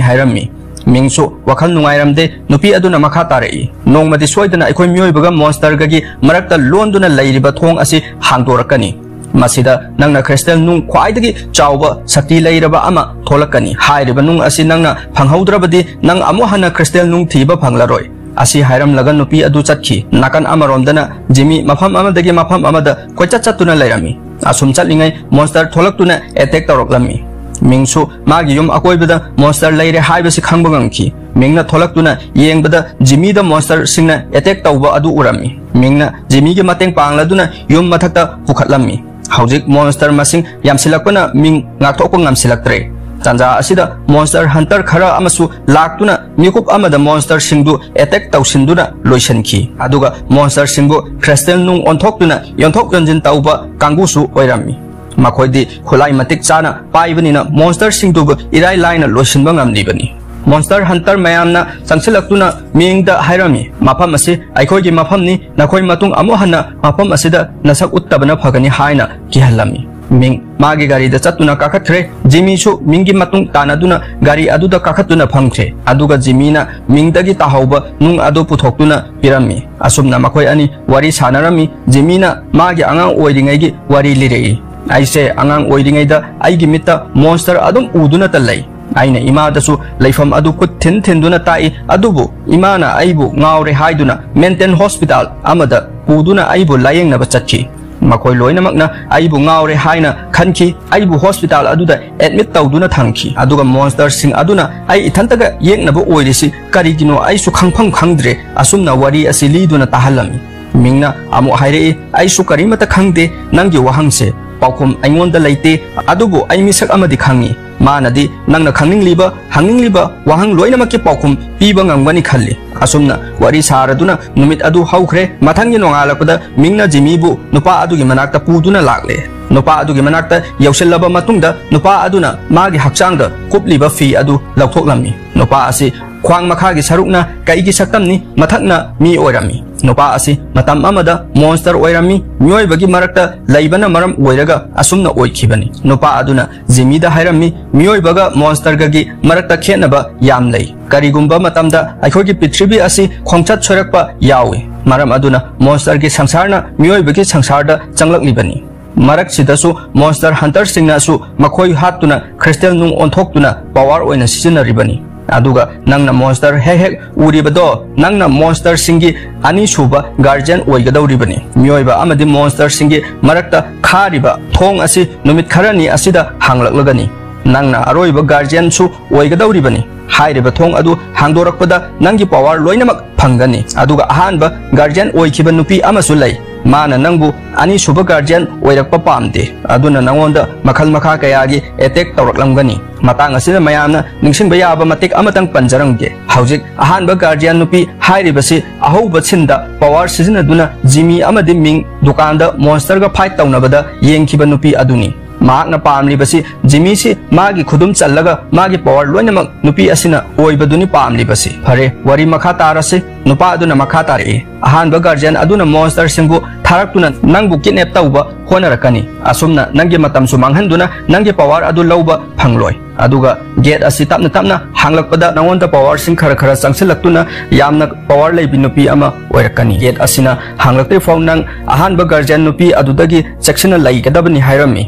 ꯍꯥꯏꯔꯝꯃꯤ꯫ ꯃꯤꯡꯁꯨ ꯋꯥꯈꯜ ꯅꯨꯡꯉꯥꯏꯔꯝꯗꯦ꯫ ꯅꯨꯄꯤ ꯑꯗꯨꯅ ꯃꯈꯥ ꯇꯥꯔꯛꯏ, "ꯅꯣꯡꯃꯗꯤ ꯁꯣꯏꯗꯅ ꯑꯩꯈꯣꯏ ꯃꯤꯑꯣꯏꯕꯒ ꯃꯣꯟꯁꯇꯔꯒꯒꯤ ꯃꯔꯛꯇ ꯂꯣꯟꯗꯨꯅ ꯂꯩꯔꯤꯕ ꯊꯣꯡ ꯑꯁꯤ ꯍꯥꯡꯗꯣꯔꯛꯀꯅꯤ꯫ ꯃꯁꯤꯗ ꯅꯪꯅ ꯈ꯭ꯔꯤꯁꯇꯦꯜ ꯅꯨꯡ ꯈ꯭ꯋꯥꯏꯗꯒꯤ ꯆꯥꯎꯕ ꯁꯛꯇꯤ ꯂꯩꯔꯕ ꯑꯃ ꯊꯣꯛꯂꯛꯀꯅꯤ꯫ ꯍꯥꯏꯔꯤꯕ ꯅꯨꯡ ꯑꯁꯤ ꯅꯪꯅ ꯐꯪꯍꯧꯗ꯭ꯔꯕꯗꯤ ꯅꯪ ꯑꯃꯨꯛ ꯍꯟꯅ ꯈ꯭ꯔꯤꯁꯇꯦꯜ ꯅꯨꯡ ꯊꯤꯕ ꯐꯪꯂꯔꯣꯏ"꯫ ꯑꯁꯤ ꯍꯥꯏꯔꯝꯂꯒ ꯅꯨꯄꯤ ꯑꯗꯨ ꯆꯠꯈꯤ꯫ ꯅꯥꯀꯟ ꯑꯃꯔꯣꯝꯗꯅ ꯖꯤꯃꯤ ꯃꯐꯝ ꯑꯃꯗꯒꯤ ꯃꯐꯝ ꯑꯃꯗ ꯀꯣꯏꯆꯠ ꯆꯠꯇꯨꯅ ꯂꯩꯔꯝꯃꯤ꯫ ꯑꯁꯨꯝ ꯆꯠꯂꯤꯉꯩ ꯃꯣꯟꯁꯇꯔ ꯊꯣꯛꯂꯛꯇꯨꯅ ꯑꯦꯇꯦꯛ ꯇꯧꯔꯛꯂꯝꯃꯤ꯫ ꯃꯤꯡꯁꯨ ꯃꯥꯒꯤ ꯌꯨꯝ ꯑꯀꯣꯏꯕꯗ ꯃꯣꯟꯁꯇꯔ ꯂꯩꯔꯦ ꯍꯥꯏꯕꯁꯤ ꯈꯪꯕ ꯉꯝꯈꯤ꯫ ꯃꯤꯡꯅ ꯊꯣꯛꯂꯛꯇꯨꯅ ꯌꯦꯡꯕꯗ ꯖꯤꯃꯤꯗ ꯃꯣꯟꯁꯇꯔꯁꯤꯡꯅ ꯑꯦꯇꯦꯛ ꯇꯧꯕ ꯑꯗꯨ ꯎꯔꯝꯃꯤ꯫ ꯃꯤꯡꯅ ꯖꯤꯃꯤꯒꯤ ꯃꯇꯦꯡ ꯄꯥꯡꯂꯗꯨꯅ ꯌꯨꯝ ꯃꯊꯛꯇ ꯄꯨꯈꯠꯂꯝꯃꯤ꯫ ꯍꯧꯖꯤꯛ ꯃꯣꯟꯁꯇꯔ ꯃꯁꯤꯡ ꯌꯥꯝꯁꯤꯜꯂꯛꯄꯅ ꯃꯤꯡ ꯉꯥꯛꯊꯣꯛꯄ ꯉꯝꯁꯤꯜꯂꯛꯇ꯭ꯔꯦ꯫ ꯇꯥꯟꯖꯥ ꯑꯁꯤꯗ ꯃꯣꯟꯁꯇꯔ ꯍꯟꯇꯔ ꯈꯔ ꯑꯃꯁꯨ ꯂꯥꯛꯇꯨꯅ ꯃꯤꯀꯨꯞ ꯑꯃꯗ ꯃꯣꯟꯁꯇꯔꯁꯤꯡꯗꯨ ꯑꯦꯇꯦꯛ ꯇꯧꯁꯤꯟꯗꯨꯅ ꯂꯣꯏꯁꯤꯟꯈꯤ꯫ ꯑꯗꯨꯒ ꯃꯣꯟꯁꯇꯔꯁꯤꯡꯕꯨ ꯈ꯭ꯔꯤꯁꯇꯦꯜ ꯅꯨꯡ ꯑꯣꯟꯊꯣꯛꯇꯨꯅ ꯌꯣꯟꯊꯣꯛ ꯌꯣꯟꯁꯤꯟ ꯇꯧꯕ ꯀꯥꯡꯕꯨꯁꯨ ꯑꯣꯏꯔꯝꯃꯤ꯫ ꯃꯈꯣꯏꯗꯤ ꯈꯨꯠꯂꯥꯏ ꯃꯇꯤꯛ ꯆꯥꯅ ꯄꯥꯏꯕꯅꯤꯅ ꯃꯣꯟꯁꯇꯔꯁꯤꯡꯗꯨꯕꯨ ꯏꯔꯥꯏ ꯂꯥꯏꯅ ꯂꯣꯏꯁꯤꯟꯕ ꯉꯝꯂꯤꯕꯅꯤ꯫ ꯃꯣꯟꯁꯇꯔ ꯍꯟꯇꯔ ꯃꯌꯥꯝꯅ ꯆꯪꯁꯤꯜꯂꯛꯇꯨꯅ ꯃꯤꯡꯗ ꯍꯥꯏꯔꯝꯃꯤ, "ꯃꯐꯝ ꯑꯁꯤ ꯑꯩꯈꯣꯏꯒꯤ ꯃꯐꯝꯅꯤ, ꯅꯈꯣꯏ ꯃꯇꯨꯡ ꯑꯃꯨꯛ ꯍꯟꯅ ꯃꯐꯝ ꯑꯁꯤꯗ ꯅꯁꯛ ꯎꯠꯇꯕꯅ ꯐꯒꯅꯤ" ꯍꯥꯏꯅ ꯀꯤꯍꯜꯂꯝꯃꯤ꯫ ꯃꯤꯡ ꯃꯥꯒꯤ ꯒꯥꯔꯤꯗ ꯆꯠꯇꯨꯅ ꯀꯥꯈꯠꯈ꯭ꯔꯦ꯫ ꯖꯤꯃꯤꯁꯨ ꯃꯤꯡꯒꯤ ꯃꯇꯨꯡ ꯇꯥꯟꯅꯗꯨꯅ ꯒꯥꯔꯤ ꯑꯗꯨꯗ ꯀꯥꯈꯠꯇꯨꯅ ꯐꯝꯈ꯭ꯔꯦ꯫ ꯑꯗꯨꯒ ꯖꯤꯃꯤꯅ ꯃꯤꯡꯗꯒꯤ ꯇꯥꯍꯧꯕ ꯅꯨꯡ ꯑꯗꯨ ꯄꯨꯊꯣꯛꯇꯨꯅ ꯄꯤꯔꯝꯃꯤ꯫ ꯑꯁꯨꯝꯅ ꯃꯈꯣꯏ ꯑꯅꯤ ꯋꯥꯔꯤ ꯁꯥꯟꯅꯔꯝꯃꯤ꯫ ꯖꯤꯃꯤꯅ ꯃꯥꯒꯤ ꯑꯉꯥꯡ ꯑꯣꯏꯔꯤꯉꯩꯒꯤ ꯋꯥꯔꯤ ꯂꯤꯔꯛꯏ꯫ ꯑꯩꯁꯦ ꯑꯉꯥꯡ ꯑꯣꯏꯔꯤꯉꯩꯗ ꯑꯩꯒꯤ ꯃꯤꯠꯇ ꯃꯣꯟꯁꯇꯔ ꯑꯗꯨꯝ ꯎꯗꯨꯅꯇ ꯂꯩ꯫ ꯑꯩꯅ ꯏꯃꯥꯗꯁꯨ ꯂꯩꯐꯝ ꯑꯗꯨ ꯈꯨꯠ ꯊꯤꯟ ꯊꯤꯟꯗꯨꯅ ꯇꯥꯛꯏ, ꯑꯗꯨꯕꯨ ꯏꯃꯥꯅ ꯑꯩꯕꯨ ꯉꯥꯎꯔꯦ ꯍꯥꯏꯗꯨꯅ ꯃꯦꯟꯇꯦꯜ ꯍꯣꯁꯄꯤꯇꯥꯜ ꯑꯃꯗ ꯄꯨꯗꯨꯅ ꯑꯩꯕꯨ ꯂꯥꯌꯦꯡꯅꯕ ꯆꯠꯈꯤ꯫ ꯃꯈꯣꯏ ꯂꯣꯏꯅꯃꯛꯅ ꯑꯩꯕꯨ ꯉꯥꯎꯔꯦ ꯍꯥꯏꯅ ꯈꯟꯈꯤ꯫ ꯑꯩꯕꯨ ꯍꯣꯁꯄꯤꯇꯥꯜ ꯑꯗꯨꯗ ꯑꯦꯗꯃꯤꯠ ꯇꯧꯗꯨꯅ ꯊꯝꯈꯤ, ꯑꯗꯨꯒ ꯃꯣꯟꯁꯇꯔꯁꯤꯡ ꯑꯗꯨꯅ ꯑꯩ ꯏꯊꯟꯇꯒ ꯌꯦꯛꯅꯕ ꯑꯣꯏꯔꯤꯁꯤ ꯀꯔꯤꯒꯤꯅꯣ ꯑꯩꯁꯨ ꯈꯪꯐꯝ ꯈꯪꯗ꯭ꯔꯦ꯫ ꯑꯁꯨꯝꯅ ꯋꯥꯔꯤ ꯑꯁꯤ ꯂꯤꯗꯨꯅ ꯇꯥꯍꯜꯂꯝꯃꯤ꯫ ꯃꯤꯡꯅ ꯑꯃꯨꯛ ꯍꯥꯏꯔꯛꯏ, "ꯑꯩꯁꯨ ꯀꯔꯤꯃꯠꯇ ꯈꯪꯗꯦ꯫ ꯅꯪꯒꯤ ꯋꯥꯍꯪꯁꯦ ꯄꯥꯎꯈꯨꯝ ꯑꯩꯉꯣꯟꯗ ꯂꯩꯇꯦ, ꯑꯗꯨꯕꯨ ꯑꯩ ꯃꯤꯁꯛ ꯑꯃꯗꯤ ꯈꯪꯏ꯫ ꯃꯥꯅꯗꯤ ꯅꯪꯅ ꯈꯪꯅꯤꯡꯂꯤꯕ, ꯍꯪꯅꯤꯡꯂꯤꯕ ꯋꯥꯍꯪ ꯂꯣꯏꯅꯃꯛꯀꯤ ꯄꯥꯎꯈꯨꯝ ꯄꯤꯕ ꯉꯝꯒꯅꯤ ꯈꯜꯂꯤ꯫" ꯑꯁꯨꯝꯅ ꯋꯥꯔꯤ ꯁꯥꯔꯗꯨꯅ ꯅꯨꯃꯤꯠ ꯑꯗꯨ ꯍꯧꯈ꯭ꯔꯦ꯫ ꯃꯊꯪꯒꯤ ꯅꯣꯡꯉꯥꯜꯂꯛꯄꯗ ꯃꯤꯡꯅ ꯖꯤꯃꯤꯕꯨ ꯅꯨꯄꯥ ꯑꯗꯨꯒꯤ ꯃꯅꯥꯛꯇ ꯄꯨꯗꯨꯅ ꯂꯥꯛꯂꯦ꯫ ꯅꯨꯄꯥ ꯑꯗꯨꯒꯤ ꯃꯅꯥꯛꯇ ꯌꯧꯁꯤꯜꯂꯕ ꯃꯇꯨꯡꯗ ꯅꯨꯄꯥ ꯑꯗꯨꯅ ꯃꯥꯒꯤ ꯍꯛꯆꯥꯡꯗ ꯀꯨꯞꯂꯤꯕ ꯐꯤ ꯑꯗꯨ ꯂꯧꯊꯣꯛꯂꯝꯃꯤ꯫ ꯅꯨꯄꯥ ꯑꯁꯤ ꯈ꯭ꯋꯥꯡ ꯃꯈꯥꯒꯤ ꯁꯔꯨꯛꯅ ꯀꯩꯒꯤ ꯁꯛꯇꯝꯅꯤ, ꯃꯊꯛꯅ ꯃꯤ ꯑꯣꯏꯔꯝꯃꯤ꯫ ꯅꯨꯄꯥ ꯑꯁꯤ ꯃꯇꯝ ꯑꯃꯗ ꯃꯣꯟꯁꯇꯔ ꯑꯣꯏꯔꯝꯃꯤ, ꯃꯤꯑꯣꯏꯕꯒꯤ ꯃꯔꯛꯇ ꯂꯩꯕꯅ ꯃꯔꯝ ꯑꯣꯏꯔꯒ ꯑꯁꯨꯝꯅ ꯑꯣꯏꯈꯤꯕꯅꯤ꯫ ꯅꯨꯄꯥ ꯑꯗꯨꯅ ꯖꯤꯃꯤꯗ ꯍꯥꯏꯔꯝꯃꯤ, "ꯃꯤꯑꯣꯏꯕꯒ ꯃꯣꯟꯁꯇꯔꯒꯒꯤ ꯃꯔꯛꯇ ꯈꯦꯠꯅꯕ ꯌꯥꯝ ꯂꯩ꯫ ꯀꯔꯤꯒꯨꯝꯕ ꯃꯇꯝꯗ ꯑꯩꯈꯣꯏꯒꯤ ꯄ꯭ꯔꯤꯊꯤꯕꯤ ꯑꯁꯤ ꯈꯣꯡꯆꯠ ꯁꯣꯏꯔꯛꯄ ꯌꯥꯎꯏ꯫ ꯃꯔꯝ ꯑꯗꯨꯅ ꯃꯣꯟꯁꯇꯔꯒꯤ ꯁꯪꯁꯥꯔꯅ ꯃꯤꯑꯣꯏꯕꯒꯤ ꯁꯪꯁꯥꯔꯗ ꯆꯪꯂꯛꯂꯤꯕꯅꯤ꯫ ꯃꯔꯛꯁꯤꯗꯁꯨ ꯃꯣꯟꯁꯇꯔ ꯍꯟꯇꯔꯁꯤꯡꯅꯁꯨ ꯃꯈꯣꯏ ꯍꯥꯠꯇꯨꯅ ꯈ꯭ꯔꯤꯁꯇꯦꯜ ꯅꯨꯡ ꯑꯣꯟꯊꯣꯛꯇꯨꯅ ꯄꯋꯥꯔ ꯑꯣꯏꯅ ꯁꯤꯖꯤꯟꯅꯔꯤꯕꯅꯤ꯫ ꯑꯗꯨꯒ ꯅꯪꯅ ꯃꯣꯟꯁꯇꯔ ꯍꯦꯛ ꯍꯦꯛ ꯎꯔꯤꯕꯗꯣ, ꯅꯪꯅ ꯃꯣꯟꯁꯇꯔꯁꯤꯡꯒꯤ ꯑꯅꯤꯁꯨꯕ ꯒꯥꯔꯖꯤꯌꯟ ꯑꯣꯏꯒꯗꯧꯔꯤꯕꯅꯤ꯫" ꯃꯤꯑꯣꯏꯕ ꯑꯃꯗꯤ ꯃꯣꯟꯁꯇꯔꯁꯤꯡꯒꯤ ꯃꯔꯛꯇ ꯈꯥꯔꯤꯕ ꯊꯣꯡ ꯑꯁꯤ ꯅꯨꯃꯤꯠ ꯈꯔꯅꯤ ꯑꯁꯤꯗ ꯍꯥꯡꯂꯛꯂꯒꯅꯤ꯫ ꯅꯪꯅ ꯑꯔꯣꯏꯕ ꯒꯥꯔꯖꯤꯌꯟꯁꯨ ꯑꯣꯏꯒꯗꯧꯔꯤꯕꯅꯤ꯫ ꯍꯥꯏꯔꯤꯕ ꯊꯣꯡ ꯑꯗꯨ ꯍꯥꯡꯗꯣꯔꯛꯄꯗ ꯅꯪꯒꯤ ꯄꯋꯥꯔ ꯂꯣꯏꯅꯃꯛ ꯐꯪꯒꯅꯤ꯫ ꯑꯗꯨꯒ ꯑꯍꯥꯟꯕ ꯒꯥꯔꯖꯤꯌꯟ ꯑꯣꯏꯈꯤꯕ ꯅꯨꯄꯤ ꯑꯃꯁꯨ ꯂꯩ꯫ ꯃꯥꯅ ꯅꯪꯕꯨ ꯑꯅꯤꯁꯨꯕ ꯒꯥꯔꯖꯤꯌꯟ ꯑꯣꯏꯔꯛꯄ ꯄꯥꯝꯗꯦ꯫ ꯑꯗꯨꯅ ꯅꯉꯣꯟꯗ ꯃꯈꯜ ꯃꯈꯥ ꯀꯌꯥꯒꯤ ꯑꯦꯇꯦꯛ ꯇꯧꯔꯛꯂꯝꯒꯅꯤ꯫ ꯃꯇꯥꯡ ꯑꯁꯤꯗ ꯃꯌꯥꯝꯅ ꯅꯤꯡꯁꯤꯡꯕ ꯌꯥꯕ ꯃꯇꯦꯛ ꯑꯃꯇꯪ ꯄꯟꯖꯔꯝꯒꯦ꯫ ꯍꯧꯖꯤꯛ ꯑꯍꯥꯟꯕ ꯒꯥꯔꯖꯤꯌꯟ ꯅꯨꯄꯤ ꯍꯥꯏꯔꯤꯕꯁꯤ ꯑꯍꯧꯕ ꯁꯤꯟꯗ ꯄꯋꯥꯔ ꯁꯤꯖꯤꯟꯅꯗꯨꯅ ꯖꯤꯃꯤ ꯑꯃꯗꯤ ꯃꯤꯡ ꯗꯨꯀꯥꯟꯗ ꯃꯣꯟꯁꯇꯔꯒ ꯐꯥꯏꯠ ꯇꯧꯅꯕꯗ ꯌꯦꯡꯈꯤꯕ ꯅꯨꯄꯤ ꯑꯗꯨꯅꯤ꯫ ꯃꯍꯥꯛꯅ ꯄꯥꯝꯂꯤꯕꯁꯤ ꯖꯤꯃꯤꯁꯤ ꯃꯥꯒꯤ ꯈꯨꯗꯨꯝ ꯆꯜꯂꯒ ꯃꯥꯒꯤ ꯄꯋꯥꯔ ꯂꯣꯏꯅꯃꯛ ꯅꯨꯄꯤ ꯑꯁꯤꯅ ꯑꯣꯏꯕꯗꯨꯅꯤ ꯄꯥꯝꯂꯤꯕꯁꯤ꯫ ꯐꯔꯦ, ꯋꯥꯔꯤ ꯃꯈꯥ ꯇꯥꯔꯁꯤ꯫ ꯅꯨꯄꯥ ꯑꯗꯨꯅ ꯃꯈꯥ ꯇꯥꯔꯛꯏ, "ꯑꯍꯥꯟꯕ ꯒꯥꯔꯖꯤꯌꯟ ꯑꯗꯨꯅ ꯃꯣꯟꯁꯇꯔꯁꯤꯡꯕꯨ ꯊꯥꯔꯛꯇꯨꯅ ꯅꯪꯕꯨ kidnap ꯇꯧꯕ ꯍꯣꯠꯅꯔꯛꯀꯅꯤ꯫ ꯑꯁꯨꯝꯅ ꯅꯪꯒꯤ ꯃꯇꯝꯁꯨ ꯃꯥꯡꯍꯟꯗꯨꯅ ꯅꯪꯒꯤ power ꯑꯗꯨ ꯂꯧꯕ ꯐꯪꯂꯣꯏ꯫ ꯑꯗꯨꯒ gate ꯑꯁꯤ ꯇꯞꯅ ꯇꯞꯅ ꯍꯥꯡꯂꯛꯄꯗ ꯅꯉꯣꯟꯗ powerꯁꯤꯡ ꯈꯔ ꯈꯔ ꯆꯪꯁꯤꯜꯂꯛꯇꯨꯅ ꯌꯥꯝꯅ power ꯂꯩꯕꯤ ꯅꯨꯄꯤ ꯑꯃ ꯑꯣꯏꯔꯛꯀꯅꯤ꯫ Gate ꯑꯁꯤꯅ ꯍꯥꯡꯂꯛꯇ꯭ꯔꯤ ꯐꯥꯎ ꯅꯪ ꯑꯍꯥꯟꯕ guardian ꯅꯨꯄꯤ ꯑꯗꯨꯗꯒꯤ ꯆꯦꯛꯁꯤꯟꯅ ꯂꯩꯒꯗꯕꯅꯤ ꯍꯥꯏꯔꯝꯃꯤ꯫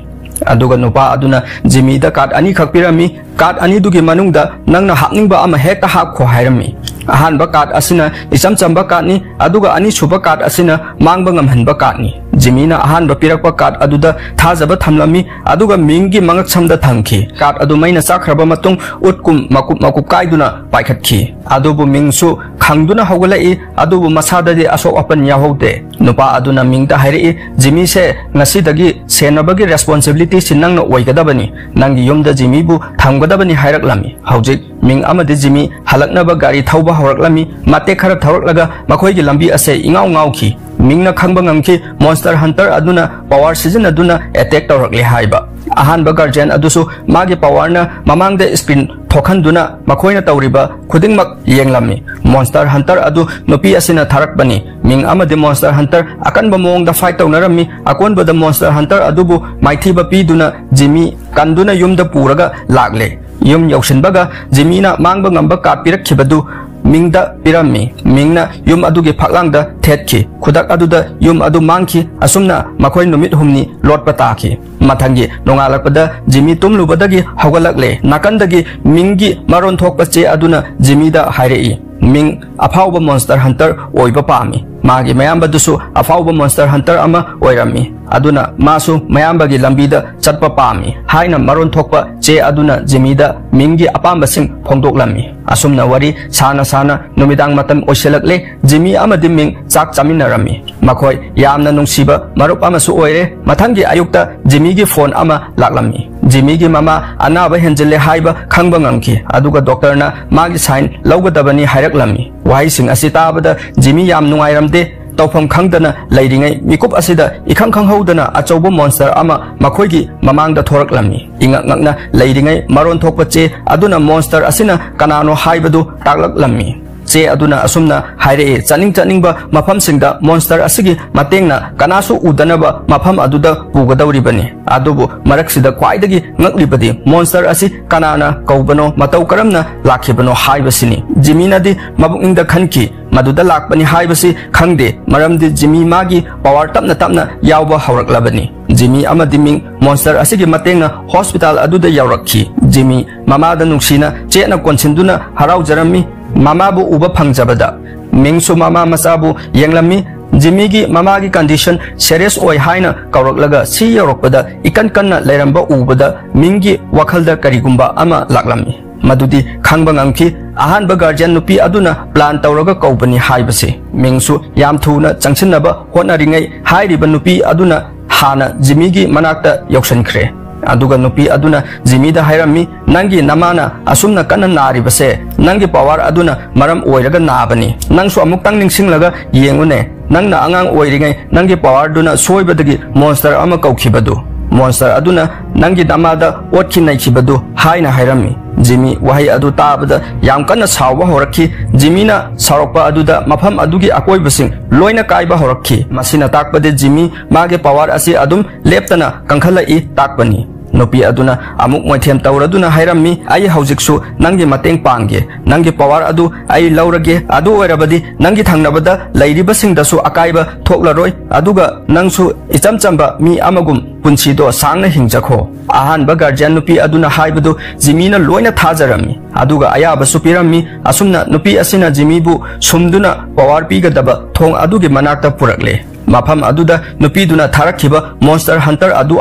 ꯑꯗꯨꯒ ꯅꯨꯄꯥ ꯑꯗꯨꯅ ꯖꯤꯃꯤꯗ card ꯑꯅꯤꯈꯛ ꯄꯤꯔꯝꯃꯤ꯫ Card ꯑꯅꯤꯗꯨꯒꯤ ꯃꯅꯨꯡꯗ ꯅꯪꯅ ꯍꯥꯞꯅꯤꯡꯕ ꯑꯃ ꯍꯦꯛꯇ ꯍꯥꯞꯈꯣ ꯍꯥꯏꯔꯝꯃꯤ꯫ ꯑꯍꯥꯟꯕ card ꯑꯁꯤꯅ ꯏꯆꯝ ꯆꯝꯕ cardꯅꯤ, ꯑꯗꯨꯒ ꯑꯅꯤꯁꯨꯕ card ꯑꯁꯤꯅ ꯃꯥꯡꯕ ꯉꯝꯍꯟꯕ cardꯅꯤ꯫ ꯖꯤꯃꯤꯅ ꯑꯍꯥꯟꯕ ꯄꯤꯔꯛꯄ card ꯑꯗꯨꯗ ꯊꯥꯖꯕ ꯊꯝꯂꯝꯃꯤ, ꯑꯗꯨꯒ ꯃꯤꯡꯒꯤ ꯃꯉꯛꯁꯝꯗ ꯊꯝꯈꯤ꯫ Card ꯑꯗꯨ ꯃꯩꯅ ꯆꯥꯛꯈ꯭ꯔꯕ ꯃꯇꯨꯡ ꯎꯠꯀꯨꯝ ꯃꯀꯨꯞ ꯃꯀꯨꯞ ꯀꯥꯏꯗꯨꯅ ꯄꯥꯏꯈꯠꯈꯤ꯫ ꯑꯗꯨꯕꯨ ꯃꯤꯡꯁꯨ ꯈꯪꯗꯨꯅ ꯍꯧꯒꯠꯂꯛꯏ, ꯑꯗꯨꯕꯨ ꯃꯁꯥꯗꯗꯤ ꯑꯁꯣꯛ ꯑꯄꯟ ꯌꯥꯎꯍꯧꯗꯦ꯫ ꯅꯨꯄꯥ ꯑꯗꯨꯅ ꯃꯤꯡꯗ ꯍꯥꯏꯔꯛꯏ, "ꯖꯤꯃꯤꯁꯦ ꯉꯁꯤꯗꯒꯤ ꯁꯦꯟꯅꯕꯒꯤ responsibilityꯁꯤ ꯅꯪꯅ ꯑꯣꯏꯒꯗꯕꯅꯤ꯫ ꯅꯪꯒꯤ ꯌꯨꯝꯗ ꯖꯤꯃꯤꯕꯨ ꯊꯝꯒꯗꯕꯅꯤ" ꯍꯥꯏꯔꯛꯂꯝꯃꯤ꯫ ꯍꯧꯖꯤꯛ ꯃꯤꯡ ꯑꯃꯗꯤ ꯖꯤꯃꯤ ꯍꯜꯂꯛꯅꯕ ꯒꯥꯔꯤ ꯊꯧꯕ ꯍꯧꯔꯛꯂꯝꯃꯤ꯫ ꯃꯇꯦꯛ ꯈꯔ ꯊꯧꯔꯛꯂꯒ ꯃꯈꯣꯏꯒꯤ ꯂꯝꯕꯤ ꯑꯁꯦ ꯏꯉꯥꯎ ꯉꯥꯎꯈꯤ꯫ ꯃꯤꯡꯅ ꯈꯪꯕ ꯉꯝꯈꯤ, monster hunter ꯑꯗꯨꯅ power ꯁꯤꯖꯤꯟꯅꯗꯨꯅ attack ꯇꯧꯔꯛꯂꯦ ꯍꯥꯏꯕ꯫ ꯑꯍꯥꯟꯕ guardian ꯑꯗꯨꯁꯨ ꯃꯥꯒꯤ powerꯅ ꯃꯃꯥꯡꯗ screen ꯊꯣꯛꯍꯟꯗꯨꯅ ꯃꯈꯣꯏꯅ ꯇꯧꯔꯤꯕ ꯈꯨꯗꯤꯡꯃꯛ ꯌꯦꯡꯂꯝꯃꯤ꯫ Monster hunter ꯑꯗꯨ ꯅꯨꯄꯤ ꯑꯁꯤꯅ ꯊꯥꯔꯛꯄꯅꯤ꯫ ꯃꯤꯡ ꯑꯃꯗꯤ monster hunter ꯑꯀꯟꯕ ꯃꯑꯣꯡꯗ fight ꯇꯧꯅꯔꯝꯃꯤ꯫ ꯑꯀꯣꯟꯕꯗ monster hunter ꯑꯗꯨꯕꯨ ꯃꯥꯏꯊꯤꯕ ꯄꯤꯗꯨꯅ ꯖꯤꯃꯤ ꯀꯟꯗꯨꯅ ꯌꯨꯝꯗ ꯄꯨꯔꯒ ꯂꯥꯛꯂꯦ꯫ ꯌꯨꯝ ꯌꯧꯁꯤꯟꯕꯒ ꯖꯤꯃꯤꯅ ꯃꯥꯡꯕ ꯉꯝꯕ card ꯄꯤꯔꯛꯈꯤꯕꯗꯨ ꯃꯤꯡꯗ ꯄꯤꯔꯝꯃꯤ꯫ ꯃꯤꯡꯅ ꯌꯨꯝ ꯑꯗꯨꯒꯤ ꯐꯛꯂꯥꯡꯗ ꯊꯦꯠꯈꯤ꯫ ꯈꯨꯗꯛ ꯑꯗꯨꯗ ꯌꯨꯝ ꯑꯗꯨ ꯃꯥꯡꯈꯤ꯫ ꯑꯁꯨꯝꯅ ꯃꯈꯣꯏ ꯅꯨꯃꯤꯠ ꯍꯨꯝꯅꯤ ꯂꯣꯠꯄ ꯇꯥꯈꯤ꯫ ꯃꯊꯪꯒꯤ ꯅꯣꯡꯉꯥꯜꯂꯛꯄꯗ ꯖꯤꯃꯤ ꯇꯨꯝꯂꯨꯕꯗꯒꯤ ꯍꯧꯒꯠꯂꯛꯂꯦ꯫ ꯅꯥꯀꯟꯗꯒꯤ ꯃꯤꯡꯒꯤ ꯃꯔꯣꯟ ꯊꯣꯛꯄ ꯆꯦ ꯑꯗꯨꯅ ꯖꯤꯃꯤꯗ ꯍꯥꯏꯔꯛꯏ, "ꯃꯤꯡ ꯑꯐꯥꯎꯕ monster hunter ꯑꯣꯏꯕ ꯄꯥꯝꯃꯤ꯫ ꯃꯥꯒꯤ ꯃꯌꯥꯝꯕꯗꯨꯁꯨ ꯑꯐꯥꯎꯕ monster hunter ꯑꯃ ꯑꯣꯏꯔꯝꯃꯤ꯫ ꯑꯗꯨꯅ ꯃꯥꯁꯨ ꯃꯌꯥꯝꯕꯒꯤ ꯂꯝꯕꯤꯗ ꯆꯠꯄ ꯄꯥꯝꯃꯤ" ꯍꯥꯏꯅ ꯃꯔꯣꯟ ꯊꯣꯛꯄ ꯆꯦ ꯑꯗꯨꯅ ꯖꯤꯃꯤꯗ ꯃꯤꯡꯒꯤ ꯑꯄꯥꯝꯕꯁꯤꯡ ꯐꯣꯡꯗꯣꯛꯂꯝꯃꯤ꯫ ꯑꯁꯨꯝꯅ ꯋꯥꯔꯤ ꯁꯥꯅ ꯁꯥꯅ ꯅꯨꯃꯤꯗꯥꯡ ꯃꯇꯝ ꯑꯣꯏꯁꯤꯜꯂꯛꯂꯦ꯫ ꯖꯤꯃꯤ ꯑꯃꯗꯤ ꯃꯤꯡ ꯆꯥꯛ ꯆꯥꯃꯤꯟꯅꯔꯝꯃꯤ꯫ ꯃꯈꯣꯏ ꯌꯥꯝꯅ ꯅꯨꯡꯁꯤꯕ ꯃꯔꯨꯞ ꯑꯃꯁꯨ ꯑꯣꯏꯔꯦ꯫ ꯃꯊꯪꯒꯤ ꯑꯌꯨꯛꯇ ꯖꯤꯃꯤꯒꯤ phone ꯑꯃ ꯂꯥꯛꯂꯝꯃꯤ꯫ ꯖꯤꯃꯤꯒꯤ ꯃꯃꯥ ꯑꯅꯥꯕ ꯍꯦꯟꯖꯤꯜꯂꯦ ꯍꯥꯏꯕ ꯈꯪꯕ ꯉꯝꯈꯤ, ꯑꯗꯨꯒ doctorꯅ ꯃꯥꯒꯤ sign ꯂꯧꯒꯗꯕꯅꯤ ꯍꯥꯏꯔꯛꯂꯝꯃꯤ꯫ ꯋꯥꯍꯩꯁꯤꯡ ꯑꯁꯤ ꯇꯥꯕꯗ ꯖꯤꯃꯤ ꯌꯥꯝ ꯅꯨꯡꯉꯥꯏꯔꯝꯗꯦ꯫ ꯇꯧꯐꯝ ꯈꯪꯗꯅ ꯂꯩꯔꯤꯉꯩ ꯃꯤꯀꯨꯞ ꯑꯁꯤꯗ ꯏꯈꯪ ꯈꯪꯍꯧꯗꯅ ꯑꯆꯧꯕ monster ꯑꯃ ꯃꯈꯣꯏꯒꯤ ꯃꯃꯥꯡꯗ ꯊꯣꯔꯛꯂꯝꯃꯤ꯫ ꯏꯉꯛ ꯉꯛꯅ ꯂꯩꯔꯤꯉꯩ ꯃꯔꯣꯟ ꯊꯣꯛꯄ ꯆꯦ ꯑꯗꯨꯅ monster ꯑꯁꯤꯅ ꯀꯅꯥꯅꯣ ꯍꯥꯏꯕꯗꯨ ꯇꯥꯛꯂꯛꯂꯝꯃꯤ꯫ ꯆꯦ ꯑꯗꯨꯅ ꯑꯁꯨꯝꯅ ꯍꯥꯏꯔꯛꯏ, "ꯆꯠꯅꯤꯡ ꯆꯠꯅꯤꯡꯕ ꯃꯐꯝꯁꯤꯡꯗ ꯃꯣꯟꯁꯇꯔ ꯑꯁꯤꯒꯤ ꯃꯇꯦꯡꯅ ꯀꯅꯥꯁꯨ ꯎꯗꯅꯕ ꯃꯐꯝ ꯑꯗꯨꯗ ꯄꯨꯒꯗꯧꯔꯤꯕꯅꯤ꯫ ꯑꯗꯨꯕꯨ ꯃꯔꯛꯁꯤꯗ ꯈ꯭ꯋꯥꯏꯗꯒꯤ ꯉꯛꯂꯤꯕꯗꯤ ꯃꯣꯟꯁꯇꯔ ꯑꯁꯤ ꯀꯅꯥꯅ ꯀꯧꯕꯅꯣ, ꯃꯇꯧ ꯀꯔꯝꯅ ꯂꯥꯛꯈꯤꯕꯅꯣ ꯍꯥꯏꯕꯁꯤꯅꯤ"꯫ ꯖꯤꯃꯤꯅꯗꯤ ꯃꯕꯨꯛꯅꯤꯡꯗ ꯈꯟꯈꯤ, "ꯃꯗꯨꯗ ꯂꯥꯛꯄꯅꯤ ꯍꯥꯏꯕꯁꯤ ꯈꯪꯗꯦ, ꯃꯔꯝꯗꯤ ꯖꯤꯃꯤ ꯃꯥꯒꯤ ꯄꯋꯥꯔ ꯇꯞꯅ ꯇꯞꯅ ꯌꯥꯎꯕ ꯍꯧꯔꯛꯂꯕꯅꯤ"꯫ ꯖꯤꯃꯤ ꯑꯃꯗꯤ ꯃꯤꯡ ꯃꯣꯟꯁꯇꯔ ꯑꯁꯤꯒꯤ ꯃꯇꯦꯡꯅ ꯍꯣꯁꯄꯤꯇꯥꯜ ꯑꯗꯨꯗ ꯌꯧꯔꯛꯈꯤ꯫ ꯖꯤꯃꯤ ꯃꯃꯥꯗ ꯅꯨꯡꯁꯤꯅ ꯆꯦꯠꯅ ꯀꯣꯟꯁꯤꯟꯗꯨꯅ ꯍꯔꯥꯎꯖꯔꯝꯃꯤ꯫ ꯃꯃꯥꯕꯨ ꯎꯕ ꯐꯪꯖꯕꯗ ꯃꯤꯡꯁꯨ ꯃꯃꯥ ꯃꯆꯥꯕꯨ ꯌꯦꯡꯂꯝꯃꯤ꯫ ꯖꯤꯃꯤꯒꯤ ꯃꯃꯥꯒꯤ ꯀꯟꯗꯤꯁꯟ ꯁꯦꯔꯤꯌꯁ ꯑꯣꯏ ꯍꯥꯏꯅ ꯀꯧꯔꯛꯂꯒ ꯁꯤ ꯌꯧꯔꯛꯄꯗ ꯏꯀꯟ ꯀꯟꯅ ꯂꯩꯔꯝꯕ ꯎꯕꯗ ꯃꯤꯡꯒꯤ ꯋꯥꯈꯜꯗ ꯀꯔꯤꯒꯨꯝꯕ ꯑꯃ ꯂꯥꯛꯂꯝꯃꯤ꯫ ꯃꯗꯨꯗꯤ ꯈꯪꯕ ꯉꯝꯈꯤ꯫ ꯑꯍꯥꯟꯕ ꯒꯥꯔꯖꯤꯌꯟ ꯅꯨꯄꯤ ꯑꯗꯨꯅ ꯄ꯭ꯂꯥꯟ ꯇꯧꯔꯒ ꯀꯧꯕꯅꯤ ꯍꯥꯏꯕꯁꯤ꯫ ꯃꯤꯡꯁꯨ ꯌꯥꯝ ꯊꯨꯅ ꯆꯪꯁꯤꯟꯅꯕ ꯍꯣꯠꯅꯔꯤꯉꯩ ꯍꯥꯏꯔꯤꯕ ꯅꯨꯄꯤ ꯑꯗꯨꯅ ꯍꯥꯟꯅ ꯖꯤꯃꯤꯒꯤ ꯃꯅꯥꯛꯇ ꯌꯧꯁꯤꯟꯈ꯭ꯔꯦ꯫ ꯑꯗꯨꯒ ꯅꯨꯄꯤ ꯑꯗꯨꯅ ꯖꯤꯃꯤꯗ ꯍꯥꯏꯔꯝꯃꯤ, "ꯅꯪꯒꯤ ꯅꯃꯥꯅ ꯑꯁꯨꯝꯅ ꯀꯟꯅ ꯅꯥꯔꯤꯕꯁꯦ ꯅꯪꯒꯤ ꯄꯋꯥꯔ ꯑꯗꯨꯅ ꯃꯔꯝ ꯑꯣꯏꯔꯒ ꯅꯥꯕꯅꯤ꯫ ꯅꯪꯁꯨ ꯑꯃꯨꯛꯇꯪ ꯅꯤꯡꯁꯤꯡꯂꯒ ꯌꯦꯡꯉꯨꯅꯦ, ꯅꯪꯅ ꯑꯉꯥꯡ ꯑꯣꯏꯔꯤꯉꯩ ꯅꯪꯒꯤ ꯄꯋꯥꯔꯗꯨꯅ ꯁꯣꯏꯕꯗꯒꯤ ꯃꯣꯟꯁꯇꯔ ꯑꯃ ꯀꯧꯈꯤꯕꯗꯨ꯫ ꯃꯣꯟꯁꯇꯔ ꯑꯗꯨꯅ ꯅꯪꯒꯤ ꯅꯃꯥꯗ ꯑꯣꯠꯈꯤ ꯅꯩꯈꯤꯕꯗꯨ" ꯍꯥꯏꯅ ꯍꯥꯏꯔꯝꯃꯤ꯫ ꯖꯤꯃꯤ ꯋꯥꯍꯩ ꯑꯗꯨ ꯇꯥꯕꯗ ꯌꯥꯝ ꯀꯟꯅ ꯁꯥꯎꯕ ꯍꯧꯔꯛꯈꯤ꯫ ꯖꯤꯃꯤꯅ ꯁꯥꯎꯔꯛꯄ ꯑꯗꯨꯗ ꯃꯐꯝ ꯑꯗꯨꯒꯤ ꯑꯀꯣꯏꯕꯁꯤꯡ ꯂꯣꯏꯅ ꯀꯥꯏꯕ ꯍꯧꯔꯛꯈꯤ꯫ ꯃꯁꯤꯅ ꯇꯥꯛꯄꯗꯤ ꯖꯤꯃꯤ ꯃꯥꯒꯤ ꯄꯋꯥꯔ ꯑꯁꯤ ꯑꯗꯨꯝ ꯂꯦꯞꯇꯅ ꯀꯟꯈꯠꯂꯛꯏ ꯇꯥꯛꯄꯅꯤ꯫ ꯅꯨꯄꯤ ꯑꯗꯨꯅ ꯑꯃꯨꯛ ꯃꯣꯏꯊꯦꯝ ꯇꯧꯔꯗꯨꯅ ꯍꯥꯏꯔꯝꯃꯤ, "ꯑꯩ ꯍꯧꯖꯤꯛꯁꯨ ꯅꯪꯒꯤ ꯃꯇꯦꯡ ꯄꯥꯡꯒꯦ꯫ ꯅꯪꯒꯤ ꯄꯋꯥꯔ ꯑꯗꯨ ꯑꯩ ꯂꯧꯔꯒꯦ꯫ ꯑꯗꯨ ꯑꯣꯏꯔꯕꯗꯤ ꯅꯪꯒꯤ ꯊꯪꯅꯕꯗ ꯂꯩꯔꯤꯕꯁꯤꯡꯗꯁꯨ ꯑꯀꯥꯏꯕ ꯊꯣꯛꯂꯔꯣꯏ꯫ ꯑꯗꯨꯒ ꯅꯪꯁꯨ ꯏꯆꯝ ꯆꯝꯕ ꯃꯤ ꯑꯃꯒꯨꯝ ꯄꯨꯟꯁꯤꯗꯣ ꯁꯥꯡꯅ ꯍꯤꯡꯖꯈꯣ"꯫ ꯑꯍꯥꯟꯕ ꯒꯥꯔꯖꯤꯌꯟ ꯅꯨꯄꯤ ꯑꯗꯨꯅ ꯍꯥꯏꯕꯗꯨ ꯖꯤꯃꯤꯅ ꯂꯣꯏꯅ ꯊꯥꯖꯔꯝꯃꯤ꯫ ꯑꯗꯨꯒ ꯑꯌꯥꯕꯁꯨ ꯄꯤꯔꯝꯃꯤ꯫ ꯑꯁꯨꯝꯅ ꯅꯨꯄꯤ ꯑꯁꯤꯅ ꯖꯤꯃꯤꯕꯨ ꯁꯨꯝꯗꯨꯅ ꯄꯋꯥꯔ ꯄꯤꯒꯗꯕ ꯊꯣꯡ ꯑꯗꯨꯒꯤ ꯃꯅꯥꯛꯇ ꯄꯨꯔꯛꯂꯦ꯫ ꯃꯐꯝ ꯑꯗꯨꯗ ꯅꯨꯄꯤꯗꯨꯅ ꯊꯥꯔꯛꯈꯤꯕ ꯃꯣꯟꯁꯇꯔ ꯍꯟꯇꯔ ꯑꯗꯨ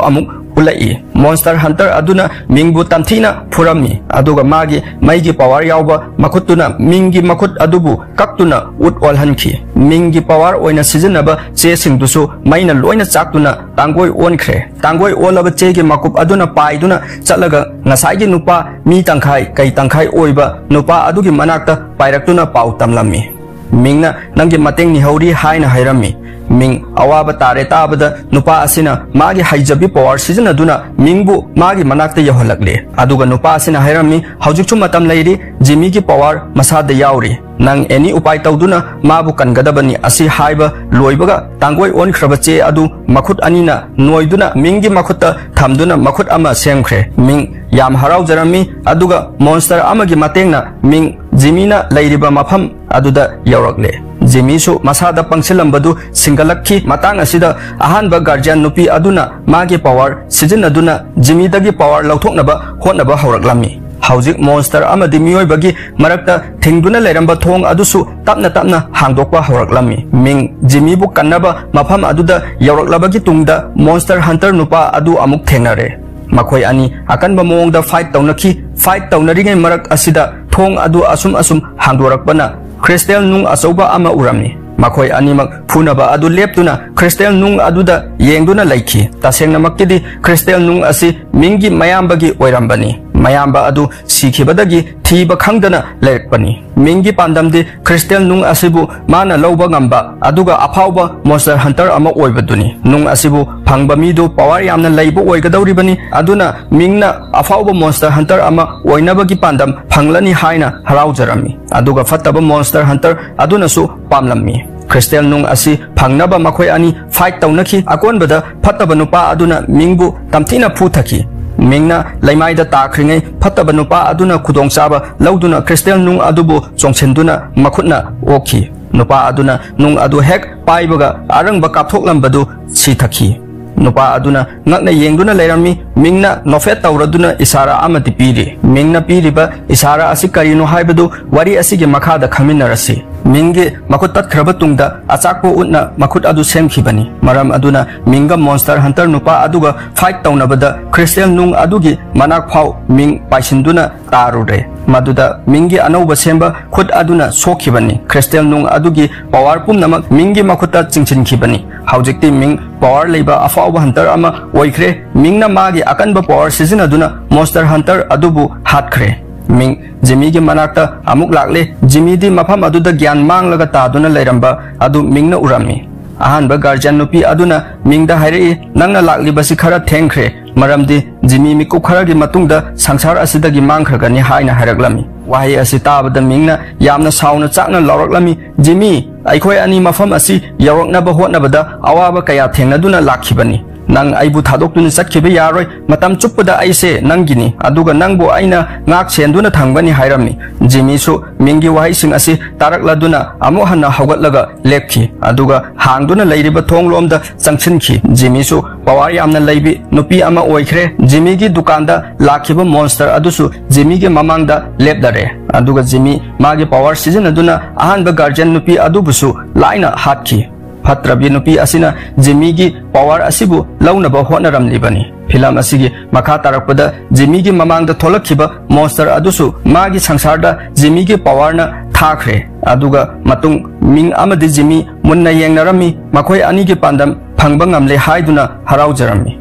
ꯑꯃꯨꯛ ꯎꯠꯂꯛꯏ꯫ ꯃꯣꯟꯁꯇꯔ ꯍꯟꯇꯔ ꯑꯗꯨꯅ ꯃꯤꯡꯕꯨ ꯇꯝꯊꯤꯅ ꯐꯨꯔꯝꯃꯤ, ꯑꯗꯨꯒ ꯃꯥꯒꯤ ꯃꯩꯒꯤ ꯄꯋꯥꯔ ꯌꯥꯎꯕ ꯃꯈꯨꯠꯇꯨꯅ ꯃꯤꯡꯒꯤ ꯃꯈꯨꯠ ꯑꯗꯨꯕꯨ ꯀꯛꯇꯨꯅ ꯎꯠ ꯑꯣꯜꯍꯟꯈꯤ꯫ ꯃꯤꯡꯒꯤ ꯄꯋꯥꯔ ꯑꯣꯏꯅ ꯁꯤꯖꯤꯟꯅꯕ ꯆꯦꯁꯤꯡꯗꯨꯁꯨ ꯃꯩꯅ ꯂꯣꯏꯅ ꯆꯥꯛꯇꯨꯅ ꯇꯥꯡꯒꯣꯏ ꯑꯣꯟꯈ꯭ꯔꯦ꯫ ꯇꯥꯡꯒꯣꯏ ꯑꯣꯜꯂꯕ ꯆꯦꯒꯤ ꯃꯀꯨꯞ ꯑꯗꯨꯅ ꯄꯥꯏꯗꯨꯅ ꯆꯠꯂꯒ ꯉꯁꯥꯏꯒꯤ ꯅꯨꯄꯥ, ꯃꯤ ꯇꯪꯈꯥꯏ ꯀꯩ ꯇꯪꯈꯥꯏ ꯑꯣꯏꯕ ꯅꯨꯄꯥ ꯑꯗꯨꯒꯤ ꯃꯅꯥꯛꯇ ꯄꯥꯏꯔꯛꯇꯨꯅ ꯄꯥꯎ ꯇꯝꯂꯝꯃꯤ꯫ ꯃꯤꯡꯅ ꯅꯪꯒꯤ ꯃꯇꯦꯡ ꯅꯤꯍꯧꯔꯤ ꯍꯥꯏꯅ ꯍꯥꯏꯔꯝꯃꯤ꯫ ꯃꯤꯡ ꯑꯋꯥꯕ ꯇꯥꯔꯦ ꯇꯥꯕꯗ ꯅꯨꯄꯥ ꯑꯁꯤꯅ ꯃꯥꯒꯤ ꯍꯩꯖꯕꯤ power ꯁꯤꯖꯤꯟꯅꯗꯨꯅ ꯃꯤꯡꯕꯨ ꯃꯥꯒꯤ ꯃꯅꯥꯛꯇ ꯌꯧꯍꯜꯂꯛꯂꯦ꯫ ꯑꯗꯨꯒ ꯅꯨꯄꯥ ꯑꯁꯤꯅ ꯍꯥꯏꯔꯝꯃꯤ, "ꯍꯧꯖꯤꯛꯁꯨ ꯃꯇꯝ ꯂꯩꯔꯤ, ꯖꯤꯃꯤꯒꯤ power ꯃꯁꯥꯗ ꯌꯥꯎꯔꯤ꯫ ꯅꯪ any ꯎꯄꯥꯏ ꯇꯧꯗꯨꯅ ꯃꯥꯕꯨ ꯀꯟꯒꯗꯕꯅꯤ"꯫ ꯑꯁꯤ ꯍꯥꯏꯕ ꯂꯣꯏꯕꯒ ꯇꯥꯡꯒꯣꯏ ꯑꯣꯟꯈ꯭ꯔꯕ ꯆꯦ ꯑꯗꯨ ꯃꯈꯨꯠ ꯑꯅꯤꯅ ꯅꯣꯏꯗꯨꯅ ꯃꯤꯡꯒꯤ ꯃꯈꯨꯠꯇ ꯊꯝꯗꯨꯅ ꯃꯈꯨꯠ ꯑꯃ ꯁꯦꯝꯈ꯭ꯔꯦ꯫ ꯃꯤꯡ ꯌꯥꯝ ꯍꯔꯥꯎꯖꯔꯝꯃꯤ꯫ ꯑꯗꯨꯒ monster ꯑꯃꯒꯤ ꯃꯇꯦꯡꯅ ꯃꯤꯡ ꯖꯤꯃꯤꯅ ꯂꯩꯔꯤꯕ ꯃꯐꯝ ꯑꯗꯨꯗ ꯌꯧꯔꯛꯂꯦ꯫ ꯖꯤꯃꯤꯁꯨ ꯃꯁꯥꯗ ꯄꯪꯁꯤꯜꯂꯝꯕꯗꯨ ꯁꯤꯡꯒꯠꯂꯛꯈꯤ꯫ ꯃꯇꯥꯡ ꯑꯁꯤꯗ ꯑꯍꯥꯟꯕ guardian ꯅꯨꯄꯤ ꯑꯗꯨꯅ ꯃꯥꯒꯤ power ꯁꯤꯖꯤꯟꯅꯗꯨꯅ ꯖꯤꯃꯤꯗꯒꯤ power ꯂꯧꯊꯣꯛꯅꯕ ꯍꯣꯠꯅꯕ ꯍꯧꯔꯛꯂꯝꯃꯤ꯫ ꯍꯧꯖꯤꯛ monster ꯑꯃꯗꯤ ꯃꯤꯑꯣꯏꯕꯒꯤ ꯃꯔꯛꯇ ꯊꯤꯡꯗꯨꯅ ꯂꯩꯔꯝꯕ ꯊꯣꯡ ꯑꯗꯨꯁꯨ ꯇꯞꯅ ꯇꯞꯅ ꯍꯥꯡꯗꯣꯛꯄ ꯍꯧꯔꯛꯂꯝꯃꯤ꯫ ꯃꯤꯡ ꯖꯤꯃꯤꯕꯨ ꯀꯟꯅꯕ ꯃꯐꯝ ꯑꯗꯨꯗ ꯌꯧꯔꯛꯂꯕꯒꯤ ꯇꯨꯡꯗ monster hunter ꯅꯨꯄꯥ ꯑꯗꯨ ꯑꯃꯨꯛ ꯊꯦꯡꯅꯔꯦ꯫ ꯃꯈꯣꯏ ꯑꯅꯤ ꯑꯀꯟꯕ ꯃꯑꯣꯡꯗ fight ꯇꯧꯅꯈꯤ꯫ Fight ꯇꯧꯅꯔꯤꯉꯩ ꯃꯔꯛ ꯑꯁꯤꯗ ꯊꯣꯡ ꯑꯗꯨ ꯑꯁꯨꯝ ꯑꯁꯨꯝ ꯍꯥꯡꯗꯣꯔꯛꯄꯅ crystal ꯅꯨꯡ ꯑꯆꯧꯕ ꯑꯃ ꯎꯔꯝꯃꯤ꯫ ꯃꯈꯣꯏ ꯑꯅꯤꯃꯛ ꯐꯨꯅꯕ ꯑꯗꯨ ꯂꯦꯞꯇꯨꯅ crystal ꯅꯨꯡ ꯑꯗꯨꯗ ꯌꯦꯡꯗꯨꯅ ꯂꯩꯈꯤ꯫ ꯇꯁꯦꯡꯅꯃꯛꯀꯤꯗꯤ crystal ꯅꯨꯡ ꯑꯁꯤ ꯃꯤꯡꯒꯤ ꯃꯌꯥꯝꯕꯒꯤ ꯑꯣꯏꯔꯝꯕꯅꯤ꯫ ꯃꯌꯥꯝꯕ ꯑꯗꯨ ꯁꯤꯈꯤꯕꯗꯒꯤ ꯊꯤꯕ ꯈꯪꯗꯅ ꯂꯩꯔꯛꯄꯅꯤ꯫ ꯃꯤꯡꯒꯤ ꯄꯥꯟꯗꯝꯗꯤ crystal ꯅꯨꯡ ꯑꯁꯤꯕꯨ ꯃꯥꯅ ꯂꯧꯕ ꯉꯝꯕ ꯑꯗꯨꯒ ꯑꯐꯥꯎꯕ monster hunter ꯑꯃ ꯑꯣꯏꯕꯗꯨꯅꯤ꯫ ꯅꯨꯡ ꯑꯁꯤꯕꯨ ꯐꯪꯕ ꯃꯤꯗꯨ power ꯌꯥꯝꯅ ꯂꯩꯕ ꯑꯣꯏꯒꯗꯧꯔꯤꯕꯅꯤ꯫ ꯑꯗꯨꯅ ꯃꯤꯡꯅ ꯑꯐꯥꯎꯕ monster hunter ꯑꯃ ꯑꯣꯏꯅꯕꯒꯤ ꯄꯥꯟꯗꯝ ꯐꯪꯂꯅꯤ ꯍꯥꯏꯅ ꯍꯔꯥꯎꯖꯔꯝꯃꯤ꯫ ꯑꯗꯨꯒ ꯐꯠꯇꯕ monster hunter ꯑꯗꯨꯅꯁꯨ ꯄꯥꯝꯂꯝꯃꯤ꯫ Crystal ꯅꯨꯡ ꯑꯁꯤ ꯐꯪꯅꯕ ꯃꯈꯣꯏ ꯑꯅꯤ fight ꯇꯧꯅꯈꯤ꯫ ꯑꯀꯣꯟꯕꯗ ꯐꯠꯇꯕ ꯅꯨꯄꯥ ꯑꯗꯨꯅ ꯃꯤꯡꯕꯨ ꯇꯝꯊꯤꯅ ꯐꯨꯊꯈꯤ꯫ ꯃꯤꯡꯅ ꯂꯩꯃꯥꯏꯗ ꯇꯥꯈ꯭ꯔꯤꯉꯩ ꯐꯠꯇꯕ ꯅꯨꯄꯥ ꯑꯗꯨꯅ ꯈꯨꯗꯣꯡꯆꯥꯕ ꯂꯧꯗꯨꯅ crystal ꯅꯨꯡ ꯑꯗꯨꯕꯨ ꯆꯣꯡꯁꯤꯟꯗꯨꯅ ꯃꯈꯨꯠꯅ ꯑꯣꯛꯈꯤ꯫ ꯅꯨꯄꯥ ꯑꯗꯨꯅ ꯅꯨꯡ ꯑꯗꯨ ꯍꯦꯛ ꯄꯥꯏꯕꯒ ꯑꯔꯪꯕ ꯀꯥꯞꯊꯣꯛꯂꯝꯕꯗꯨ ꯁꯤꯊꯈꯤ꯫ ꯅꯨꯄꯥ ꯑꯗꯨꯅ ꯉꯛꯅ ꯌꯦꯡꯗꯨꯅ ꯂꯩꯔꯝꯃꯤ꯫ ꯃꯤꯡꯅ ꯅꯣꯐꯦꯠ ꯇꯧꯔꯗꯨꯅ ꯏꯁꯥꯔꯥ ꯑꯃꯗꯤ ꯄꯤꯔꯤ꯫ ꯃꯤꯡꯅ ꯄꯤꯔꯤꯕ ꯏꯁꯥꯔꯥ ꯑꯁꯤ ꯀꯔꯤꯅꯣ ꯍꯥꯏꯕꯗꯨ ꯋꯥꯔꯤ ꯑꯁꯤꯒꯤ ꯃꯈꯥꯗ ꯈꯪꯃꯤꯟꯅꯔꯁꯤ꯫ ꯃꯤꯡꯒꯤ ꯃꯈꯨꯠ ꯇꯠꯈ꯭ꯔꯕ ꯇꯨꯡꯗ ꯑꯆꯥꯛꯄ ꯎꯠꯅ ꯃꯈꯨꯠ ꯑꯗꯨ ꯁꯦꯝꯈꯤꯕꯅꯤ꯫ ꯃꯔꯝ ꯑꯗꯨꯅ ꯃꯤꯡꯒ monster hunter ꯅꯨꯄꯥ ꯑꯗꯨꯒ fight ꯇꯧꯅꯕꯗ crystal ꯅꯨꯡ ꯑꯗꯨꯒꯤ ꯃꯅꯥꯛ ꯐꯥꯎ ꯃꯤꯡ ꯄꯥꯏꯁꯤꯟꯗꯨꯅ ꯇꯥꯔꯨꯔꯦ꯫ ꯃꯗꯨꯗ ꯃꯤꯡꯒꯤ ꯑꯅꯧꯕ ꯁꯦꯝꯕ ꯈꯨꯠ ꯑꯗꯨꯅ ꯁꯣꯛꯈꯤꯕꯅꯤ꯫ Crystal ꯅꯨꯡ ꯑꯗꯨꯒꯤ power ꯄꯨꯝꯅꯃꯛ ꯃꯤꯡꯒꯤ ꯃꯈꯨꯠꯇ ꯆꯤꯡꯁꯤꯟꯈꯤꯕꯅꯤ꯫ ꯍꯧꯖꯤꯛꯇꯤ ꯃꯤꯡ power ꯂꯩꯕ ꯑꯐꯥꯎꯕ hunter ꯑꯃ ꯑꯣꯏꯈ꯭ꯔꯦ꯫ ꯃꯤꯡꯅ ꯃꯥꯒꯤ ꯑꯀꯟꯕ power ꯁꯤꯖꯤꯟꯅꯗꯨꯅ monster hunter ꯑꯗꯨꯕꯨ ꯍꯥꯠꯈ꯭ꯔꯦ꯫ ꯃꯤꯡ ꯖꯤꯃꯤꯒꯤ ꯃꯅꯥꯛꯇ ꯑꯃꯨꯛ ꯂꯥꯛꯂꯦ꯫ ꯖꯤꯃꯤꯗꯤ ꯃꯐꯝ ꯑꯗꯨꯗ ꯒ꯭ꯌꯥꯟ ꯃꯥꯡꯂꯒ ꯇꯥꯗꯨꯅ ꯂꯩꯔꯝꯕ ꯑꯗꯨ ꯃꯤꯡꯅ ꯎꯔꯝꯃꯤ꯫ ꯑꯍꯥꯟꯕ ꯒꯥꯔꯖꯤꯌꯟ ꯅꯨꯄꯤ ꯑꯗꯨꯅ ꯃꯤꯡꯗ ꯍꯥꯏꯔꯛꯏ, "ꯅꯪꯅ ꯂꯥꯛꯂꯤꯕꯁꯤ ꯈꯔ ꯊꯦꯡꯈ꯭ꯔꯦ, ꯃꯔꯝꯗꯤ ꯖꯤꯃꯤ ꯃꯤꯀꯨꯞ ꯈꯔꯒꯤ ꯃꯇꯨꯡꯗ ꯁꯪꯁꯥꯔ ꯑꯁꯤꯗꯒꯤ ꯃꯥꯡꯈ꯭ꯔꯒꯅꯤ" ꯍꯥꯏꯅ ꯍꯥꯏꯔꯛꯂꯝꯃꯤ꯫ ꯋꯥꯍꯩ ꯑꯁꯤ ꯇꯥꯕꯗ ꯃꯤꯡꯅ ꯌꯥꯝꯅ ꯁꯥꯎꯅ ꯆꯥꯛꯅ ꯂꯥꯎꯔꯛꯂꯝꯃꯤ, "ꯖꯤꯃꯤ, ꯑꯩꯈꯣꯏ ꯑꯅꯤ ꯃꯐꯝ ꯑꯁꯤ ꯌꯧꯔꯛꯅꯕ ꯍꯣꯠꯅꯕꯗ ꯑꯋꯥꯕ ꯀꯌꯥ ꯊꯦꯡꯅꯗꯨꯅ ꯂꯥꯛꯈꯤꯕꯅꯤ꯫ ꯅꯪ ꯑꯩꯕꯨ ꯊꯥꯗꯣꯛꯇꯨꯅ ꯆꯠꯈꯤꯕ ꯌꯥꯔꯣꯏ꯫ ꯃꯇꯝ ꯆꯨꯞꯄꯗ ꯑꯩꯁꯦ ꯅꯪꯒꯤꯅꯤ, ꯑꯗꯨꯒ ꯅꯪꯕꯨ ꯑꯩꯅ ꯉꯥꯛ ꯁꯦꯟꯗꯨꯅ ꯊꯝꯒꯅꯤ" ꯍꯥꯏꯔꯝꯃꯤ꯫ ꯖꯤꯃꯤꯁꯨ ꯃꯤꯡꯒꯤ ꯋꯥꯍꯩꯁꯤꯡ ꯑꯁꯤ ꯇꯥꯔꯛꯂꯗꯨꯅ ꯑꯃꯨꯛ ꯍꯟꯅ ꯍꯧꯒꯠꯂꯒ ꯂꯦꯞꯈꯤ, ꯑꯗꯨꯒ ꯍꯥꯡꯗꯨꯅ ꯂꯩꯔꯤꯕ ꯊꯣꯡꯂꯣꯝꯗ ꯆꯪꯁꯤꯟꯈꯤ꯫ ꯖꯤꯃꯤꯁꯨ ꯄꯋꯥꯔ ꯌꯥꯝꯅ ꯂꯩꯕꯤ ꯅꯨꯄꯤ ꯑꯃ ꯑꯣꯏꯈ꯭ꯔꯦ꯫ ꯖꯤꯃꯤꯒꯤ ꯗꯨꯀꯥꯟꯗ ꯂꯥꯛꯈꯤꯕ ꯃꯣꯟꯁꯇꯔ ꯑꯗꯨꯁꯨ ꯖꯤꯃꯤꯒꯤ ꯃꯃꯥꯡꯗ ꯂꯦꯞꯂꯔꯦ, ꯑꯗꯨꯒ ꯖꯤꯃꯤ ꯃꯥꯒꯤ ꯄꯋꯥꯔ ꯁꯤꯖꯤꯟꯅꯗꯨꯅ ꯑꯍꯥꯟꯕ ꯒꯥꯔꯖꯤꯌꯟ ꯅꯨꯄꯤ ꯑꯗꯨꯕꯨꯁꯨ ꯂꯥꯏꯅ ꯍꯥꯠꯈꯤ꯫ ꯐꯠꯇ꯭ꯔꯕꯤ ꯅꯨꯄꯤ ꯑꯁꯤꯅ ꯖꯤꯃꯤꯒꯤ ꯄꯋꯥꯔ ꯑꯁꯤꯕꯨ ꯂꯧꯅꯕ ꯍꯣꯠꯅꯔꯝꯂꯤꯕꯅꯤ꯫ ꯐꯤꯂꯝ ꯑꯁꯤꯒꯤ ꯃꯈꯥ ꯇꯥꯔꯛꯄꯗ ꯖꯤꯃꯤꯒꯤ ꯃꯃꯥꯡꯗ ꯊꯣꯛꯂꯛꯈꯤꯕ ꯃꯣꯟꯁꯇꯔ ꯑꯗꯨꯁꯨ ꯃꯥꯒꯤ ꯁꯪꯁꯥꯔꯗ ꯖꯤꯃꯤꯒꯤ ꯄꯋꯥꯔꯅ ꯊꯥꯈ꯭ꯔꯦ, ꯑꯗꯨꯒ ꯃꯇꯨꯡ ꯃꯤꯡ ꯑꯃꯗꯤ ꯖꯤꯃꯤ ꯃꯨꯟꯅ ꯌꯦꯡꯅꯔꯝꯃꯤ, ꯃꯈꯣꯏ ꯑꯅꯤꯒꯤ ꯄꯥꯟꯗꯝ ꯐꯪꯕ ꯉꯝꯂꯦ ꯍꯥꯏꯗꯨꯅ ꯍꯔꯥꯎꯖꯔꯝꯃꯤ꯫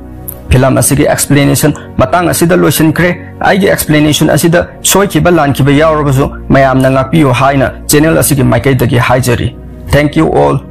ꯐꯤꯂꯝ ꯑꯁꯤꯒꯤ ꯑꯦꯛꯁꯄ꯭ꯂꯦꯅꯦꯁꯟ ꯃꯇꯥꯡ ꯑꯁꯤꯗ ꯂꯣꯏꯁꯤꯟꯈ꯭ꯔꯦ꯫ ꯑꯩꯒꯤ ꯑꯦꯛꯁꯄ꯭ꯂꯦꯅꯦꯁꯟ ꯑꯁꯤꯗ ꯁꯣꯏꯈꯤꯕ ꯂꯥꯟꯈꯤꯕ ꯌꯥꯎꯔꯕꯁꯨ ꯃꯌꯥꯝꯅ ꯉꯥꯛꯄꯤꯌꯨ ꯍꯥꯏꯅ ꯆꯦꯅꯦꯜ ꯑꯁꯤꯒꯤ ꯃꯥꯏꯀꯩꯗꯒꯤ ꯍꯥꯏꯖꯔꯤ꯫ Thank you all.